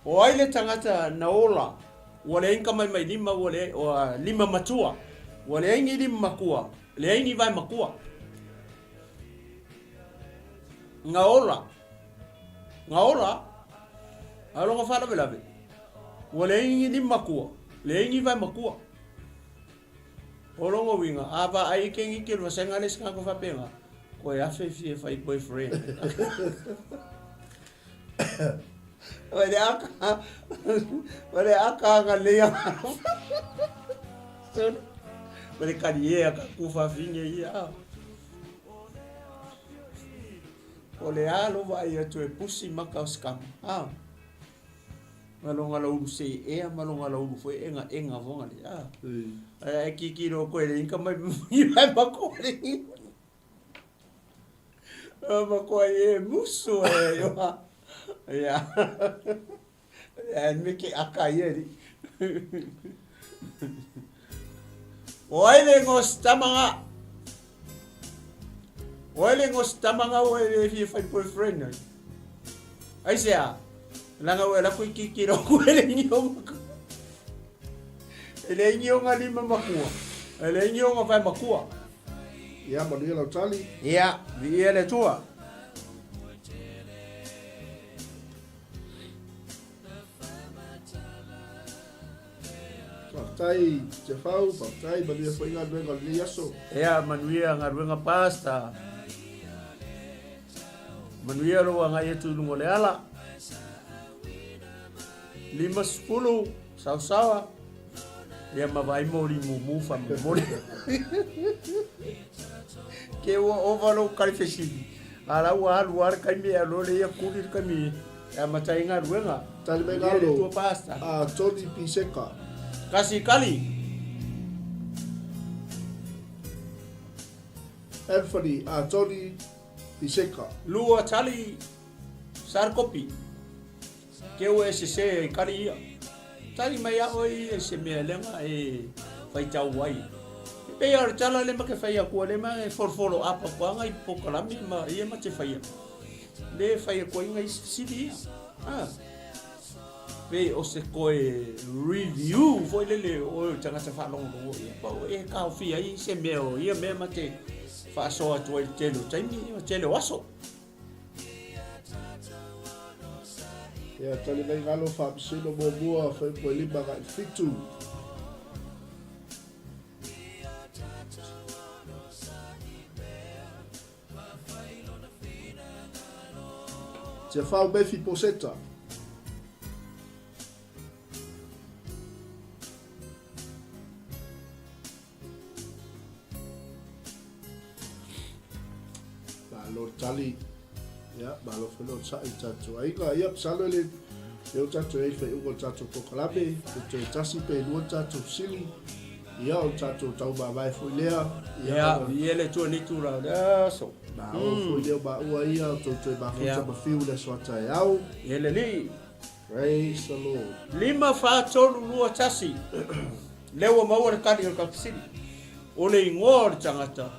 A: O ai le tagata na ola ua leai ni tamaimai-lima, ua leai, ua lima matua, ua leai ni lima makua, leai ni vae makua? Na ola. Na ola. A o lona faalavelave, ua leai ni lima makua, leai ni vae makua. O lona uiga, a vaai i ke gike le vasega le isi tagata faapena, koe afe fia fai boyfriend. Wa le aka, wa le aka anga lei anga. Wa le kali e aka kufa finge ia. O le a lou vaai atu e pusi maka o se kama, a. Ma lona laulu seea ma lona laulu foi egaega foga le, a. Ae a e kikilo koe le inka mai mai makoa le makoa e musu e yoa. Ia. Ia me ke aka ia ri. O ai le ngostamanga. O ai le ngostamanga o e fia fai boyfriend ai. Ai se a. Langa o e lako i kiki ro ku e le ingi o mako. E le ingi o ngā lima makua. E le ingi o ngā vai makua.
B: Ia, manuia lau tali.
A: Ia, vi ia le tua.
B: Faafetai Tefau, faafetai manuia foi galuega o lenei aso.
A: Ea manuia galuega Pastor. Manuia lou agai atu i luga o le ala. 50 saosaoa. Ia ma vaai moli mumu faamolemole. Ke ua ova lou kali fesili. A la ua alu lava le taimi e alu ai le ia kuli le taimi e amata ai galuega.
B: Tali mai lalo a Tony Piseka.
A: Kasi kali.
B: Anthony a Tony Piseka.
A: Lua tali Sarkopi. Ke ua e sese ai kali ia. Tali mai a oe ia i se mea leaga e faitau ai. E pei o le tala le ma ke fai akua le ma e folofolo apa kua ngai pokalame ma ia ma te faia. Le fai akua i ngai sili ia. Ah. Pei o se koe review foi lele o oe o tagata faalogologo ia pa o e kaofia ai se mea o ia mea ma te faasoa atu ai i le tele o taimi ma tele o aso.
B: Ia tali mai galo faamasino muamua 5 agai 7. Tiafau Mefiposeta. Malo tali. Ia, malo foi lo sa'i tatou aiga. Ia, masalo e le leo tatou i ai faiuga o le tatou kokalame, pe toe tasi pe lua tatou fesili. Ia, o le tatou taumavae foi lea.
A: Ia, Ia, viia le Atua i lenei itula o le aso.
B: Ma o foi lea o maua ia, o tou toe mafuta ma fiu i le aso a taeao.
A: Ia le Alii.
B: Praise the Lord.
A: 5, 4, 3, 2, 1. Lea ua maua le kali o le kapasili. O le igoa o le tagata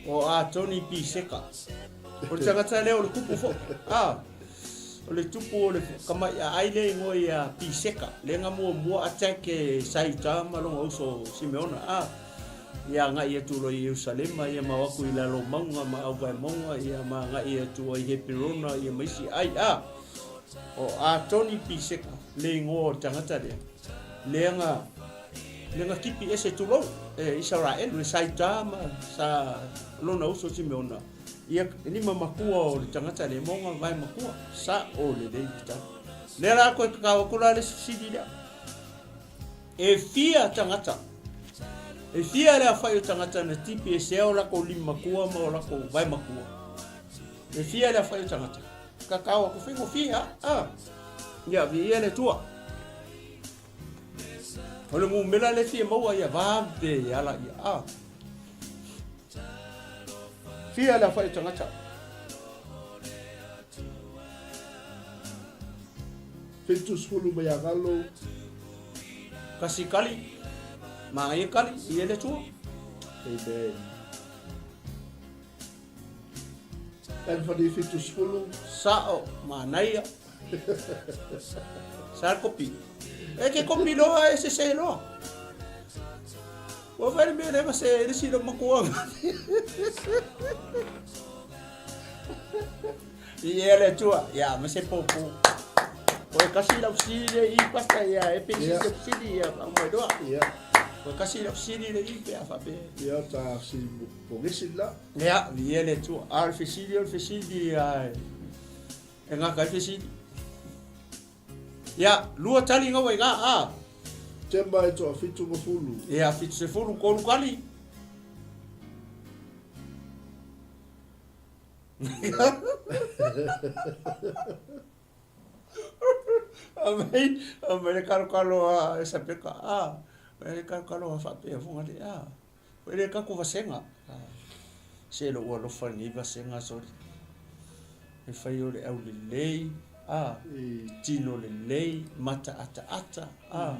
A: o Atoni Piseka. O le tagata lea o le tupu foi. Ah, o le tupu o le kamaiʻaʻai lea igoa ia Piseka. Lea na muamua attack e Saiuta ma lona uso Simeona. Ah, ia agai atu loa i Ierusalema, ia ma o atu i lalo o mauga ma auvae mauga, ia ma agai atu ai Heperona, ia ma isi ai. Ah, O Atoni Piseka le igoa o le tagata lea, lea na, lea na tipi ese tulou e Isaraelu, e Saita ma sa lona uso Simeona, ia lima makua o le tagata lea, ma ona vae makua, sa o lelei le tala. Lea la koe kakau atu la le isi fesili lea. E fia tagata? E fia le aofai o tagata na tipi esea o lakou lima makua ma o lakou vae makua? E fia le aofai o tagata? Kakao aku faigofie a. A. Ia, viia le Atua. O le numera le fia maua ia vave e ala ia. A. Fia le aofai o tagata?
B: 70 maiagalo.
A: Kasi kali, manaia kali, i e le Atua.
B: Amen. Anthony 70.
A: Sa'o, manaia. Sa le kopi. E ke kopi loa e sese loa. Ua fai le mea lea ma se le silo makuaga. I e le Atua, ia ma se popo. O e kasi lau fesili le i pasta ia e pe se fesili ia fa mai loa.
B: Ia.
A: O e kasi lau fesili le i pe a fa pe.
B: Ia ta fesili pogesi la.
A: Ia, viia le Atua. A o le fesili o le fesili a e gata ai fesili. Ia, lua tali gaua i ga a.
B: Tema e toa 70.
A: Ia, 70, tolu kali. Amai, amai le kalokalo a Esapeka, a, amai le kalokalo a faapea Fugalii, a, e le tatou vasega, a, se lou alofa i lenei vasega soli, e fai o le aulelei, a, tino lelei, mata ataata, a,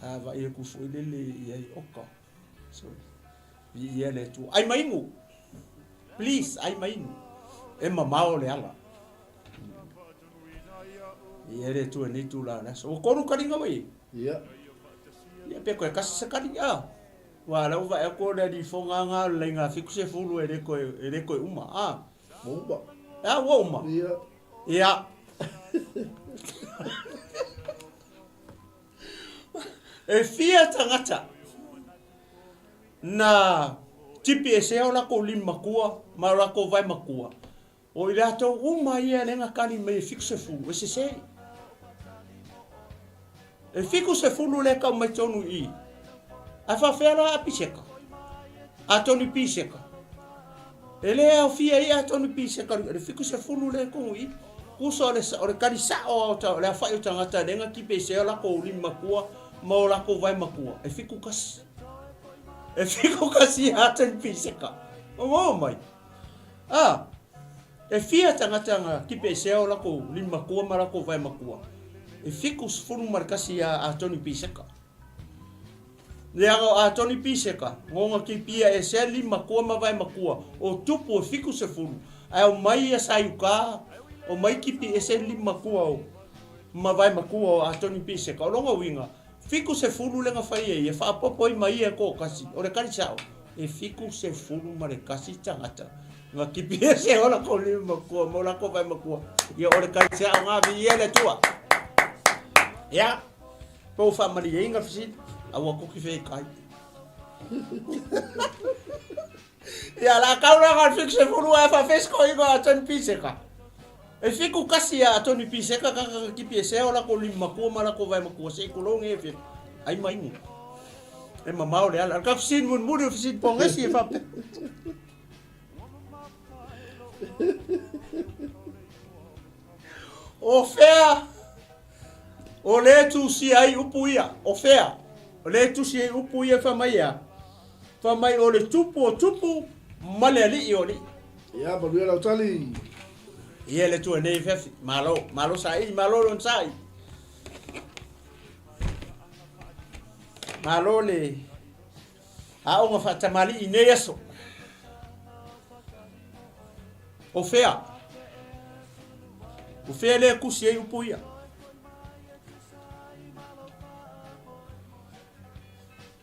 A: a vaai atu foi lele i ai oka, soli. Viia le Atua. Ai mainu. Please, ai mainu. E mamao le ala. Viia le Atua nei tula o le aso. Ua kolu kaliga wai?
B: Ia.
A: Ia pe koe kasi se kali. Ah. Wa lau vae aku o le ali fonga ngā le lainga fiku se fulu e le koe, e le koe uma. Ah.
B: Ua uma.
A: Ah, ua uma.
B: Ia.
A: Ia. E fia tagata na tipi esea o lakou lima makua ma o lakou vae makua, o i latou uma ia le gakali mai e 70, e sese. E 70 le kau mai tonu i i. Ae faafefea la a Piseka? A Tony Piseka? E le aofia ai a Tony Piseka le 70 le kohu i i. Kusa o le, o le kali sa'o a o le aofa'i o tagata le gatipe esea o lakou lima makua ma o lakou vae makua, e 71. E 71 a Tony Piseka. O maua mai. A, e fia tagata na kipe esea o lakou lima makua ma lakou vae makua? E 71 a Tony Piseka. Leaga o Atoni Piseka, ngonga kipia e sea lima makua ma vae makua, o tupu e 70, ae o mai ia Saiuka, o mai kipi ese lima makua o ma vae makua o Atoni Piseka. O lona uiga, 70 le gafai e ia, faapopo ai ma ia e toatasi, o le kali sao, e 71 tagata na kipi ese o lakou lima makua ma o lakou vae makua. Ia o le kali sao nga viia le Atua. Ia. Pe ua faamalieina fesili, a ua koki fea i kai. Ia, la kau la ngal fiku sefulu ae faafesiko i a Tony Piseka. E fiku kasi a Tony Piseka ka ka kipi e sea o lako lima makua ma lako vae makua se i kulonge e fiku. Ai mai mu. E mamao le ala. Ka fesili mulimuli o fesili pongesi e faapea. O fea o le tusia ai upu ia? O fea o le tusi ai upu ia fai mai ea? Fai mai o le tupu o tupu ma le alii o alii.
B: Ia, manuia lau tali.
A: Ia le tua nei fefi. Malo, malo saili, malo lon sai. Malo le aoga faatamalii i nei aso. O fea? O fea lea kusi ai upu ia?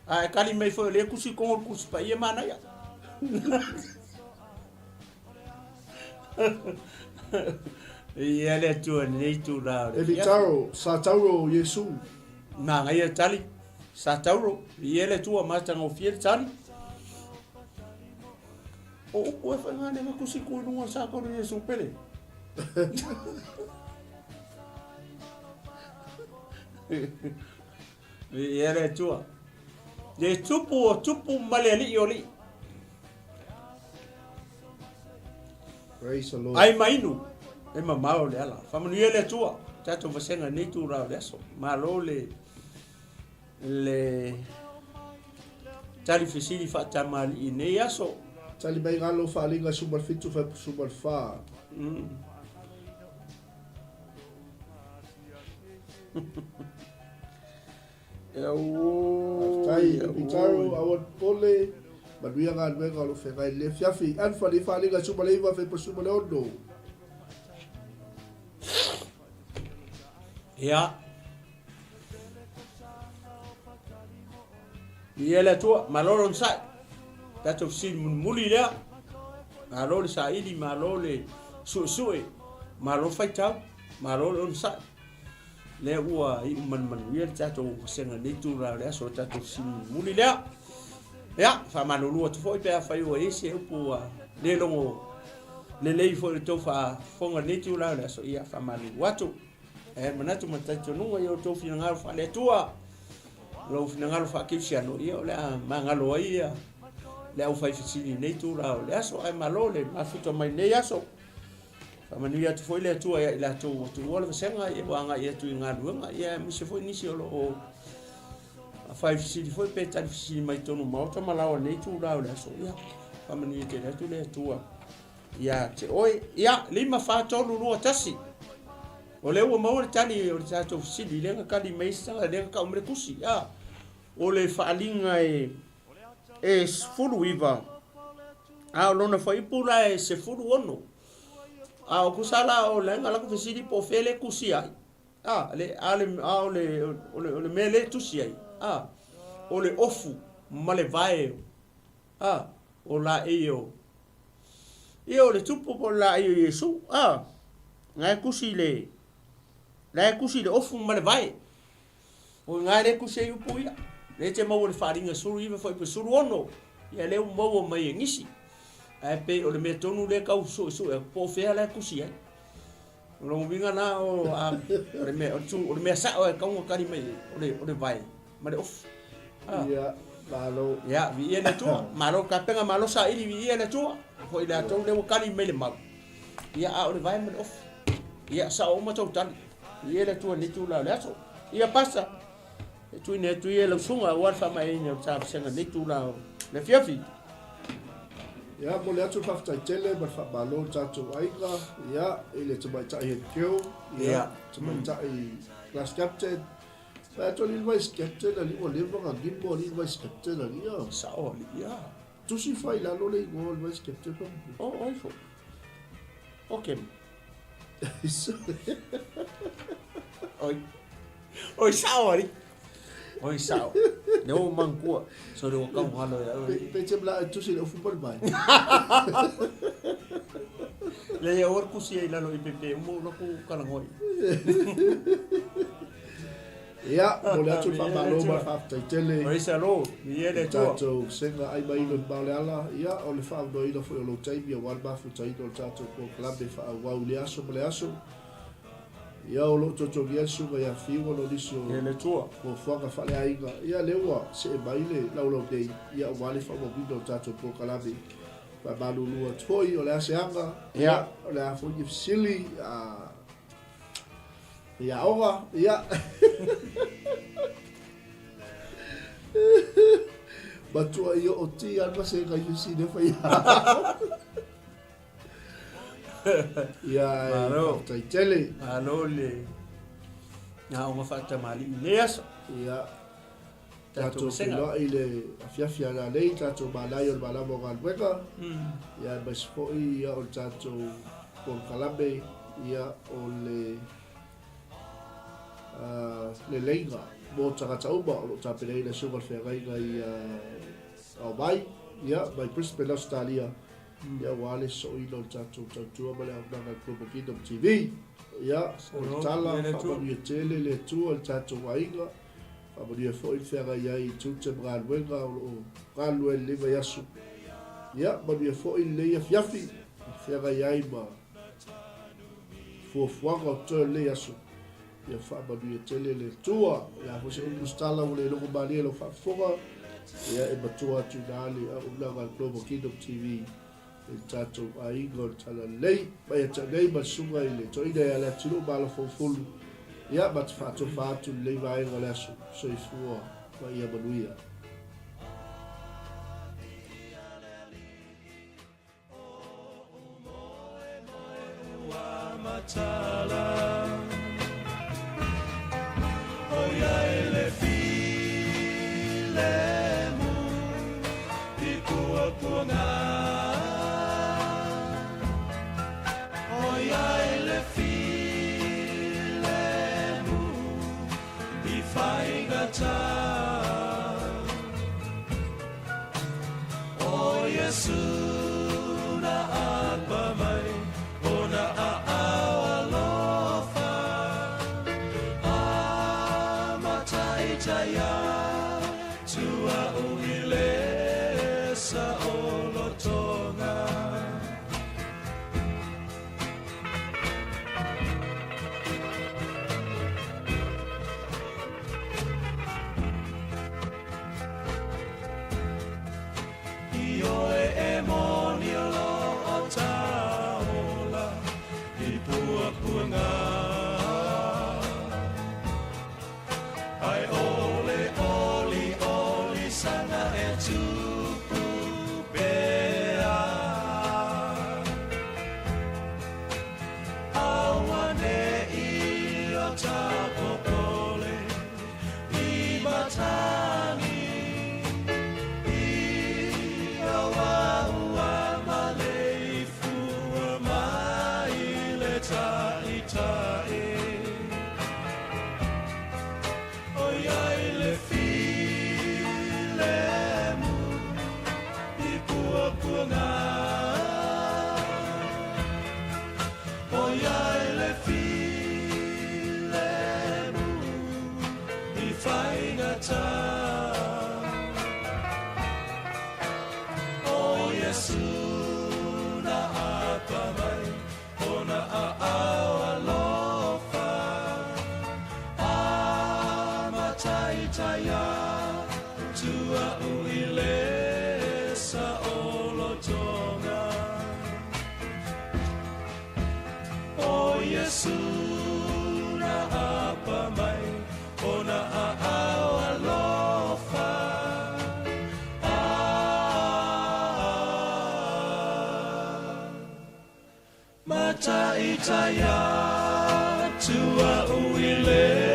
A: A e kali mai foi o lea kusi kongo le kusi paia manaia. Ia le Atua lenei itula o le
B: Eli Taro, sa tauro Iesu.
A: Manaia tali, sa tauro, ia le Atua matagofie le tali. O upu e whai ngā kusi ku i runga sa tauro Iesu pele. Ia le Atua. Le tupu o tupu ma le alii o alii.
B: Praise the Lord.
A: Ai ma inu, e mamao le ala. Faamanuia le Atua, tatou vasega i lenei itula o le aso. Malo le le tali fesili faatamalii i lenei aso.
B: Tali mai galo faaaliga 17 14. Faafetai Pitaro, aua le popole, manuia galuega o lo o feagai i lenei afiafi. Anthony Faaaliga 19 16.
A: Ia. Ia le Atua, malo le onosai. Tatou fesili mulimuli lea. Malo le saili, malo le suesue, malo le faitau, malo le onosai. Lea ua iu manumanuia le tatou vasega i lenei itula o le aso, o le tatou fesili mulimuli lea. Ia, faamalulu atu foi pe afai ua i ai se upu ua le logo lelei foi i le tou faafofoga i lenei itula o le aso, ia faamalulu atu. E manatu ma talitonuga i outou finagalo faale-Atua, lou finagalo faakerisiano, ia o le a magalo ai ia le aufaifesili i lenei itula o le aso, ae malo le mafuta mai i lenei aso. Faamanuia atu foi le Atua ia i latou ua tuua le vasega ia ua agai atu i galuega, ia aemaise foi nisi o lo o faifesili foi pe tali fesili mai totonu o maota ma laoa i lenei itula o le aso. Ia faamanuia tele atu le Atua ia te oe. Ia, 5, 4, 3, 2, 1. O lea ua maua le tali o le tatou fesili, lea na tali mai isi tagata, lea na tau mai le tusi. Ia, o le faaaliga e e 19, a o lona fuaiupu la e 16. A o tusa la o le latou fesili po o fea lea e tusi ai. A, le, a, le, a o, le, o, le, o le mea lea e tusi ai, a, o le ofu ma le vae, a, o laei o, ia o le tupu po o le laei o Iesu, a, na e tusi le, na e tusi le ofu ma le vae. O i ina lea e tusi ai upu ia. Lea e te maua i le faaaliga 19 foi pe 16, ia lea ua maua mai e nisi. Ae pei o le mea tonu lea e tau suesue atu, po o fea la e tusi ai. O lona uiga la, o, a, o, le mea, o, le, o le mea sao e tatau ona tali mai ai, o le, o le vae ma le ofu.
B: Ah. Ia, malo.
A: Ia, viia le Atua. Malo tapena, malo saili, viia le Atua. Foi le atou lea ua tali mai le mau. Ia, a o le vae ma le ofu. Ia, sao uma tou tali. Viia le Atua i lenei itula o le aso. Ia, Pastor, e tuuina atu ia i lau susuga aua le faamaeaina o le ta vasega i lenei itula o le afiafi.
B: Ia, momoli atu le faafetai tele ma le faamalo i le tatou aiga, ia, i le tamaitai head girl, ia, tamaitai class captain, Fai atu alii le vice captain alii ua leva ona gimo alii le vice captain alii ia.
A: Sao alii ia.
B: Tusi fai i lalo le igoa o le vice captain pa.
A: Oh, oi fo. Okay. Oi. Oi sao alii. Oi sao. Le o mangkua. So le o kau halo ia.
B: Pe te mla tusi le ufu mai.
A: Le ia or kusi ai lalo i pepe umo lo ku kalangoi.
B: Ia, momoli atu le faamalo ma le faafetai tele.
A: Praise the Lord. Viia le Atua.
B: Tatou sega ai mai le mao le ala. Ia, o le faaaunoaina foi o lou taimi aua le mafutaina o le tatou polokalame faaauau i le aso ma le aso. Ia, o lo o totogia le susuga ia Fiu ona o nisi o
A: Viia le Atua.
B: fuafuaga faaleaiga. Ia, lea ua see mai le laulau nei, ia, aua le faaauauina o le tatou polokalame. Faamalulu atu foi, o le a se aga?
A: Ia,
B: o le a foi ni fesili? A, I aoga, ia. Matua i o ti an ma se ngai si ne fai. Ia,
A: Malo.
B: faafetai tele.
A: Malo le aoga faatamalii i lenei aso.
B: Ia, tatou feiloai i le afiafi a nanei, tatou malae o le malama o galuega. Ia, aemaise foi ia o le tatou polokalame ia o le leleiga mo tagata uma o lo o tapenaina e Susuga le Feagaiga i Aomai, ia, mai Brisbane, Ausetalia, ia aua le sosoina o le tatou tautua ma le auaunaga a le Global Kingdom TV. Ia, o le tala, faamanuia tele le Atua i le tatou aiga. Faamanuia foi le feagai ai i tiute ma galuega o lo o galulue ai i lenei vaiaso. Ia, manuia foi lenei afiafi i feagai ai ma fuafuaga o totoe o lenei aso. Ia faamanuia tele le Atua. O le a foi se upu se tala ua le logomalie i lau faafofoga. Ia, e matua atu i nā le auaunaga a le Global Kingdom TV i le tatou aiga o le Talalelei. Mai ia te au nei ma le susuga i le toeaina ia Leatinuu Malafoufulu, ia, ma te faatofa atu i lenei vaega o le aso. Soifua ma ia manuia.
C: Mataitaia tua uile.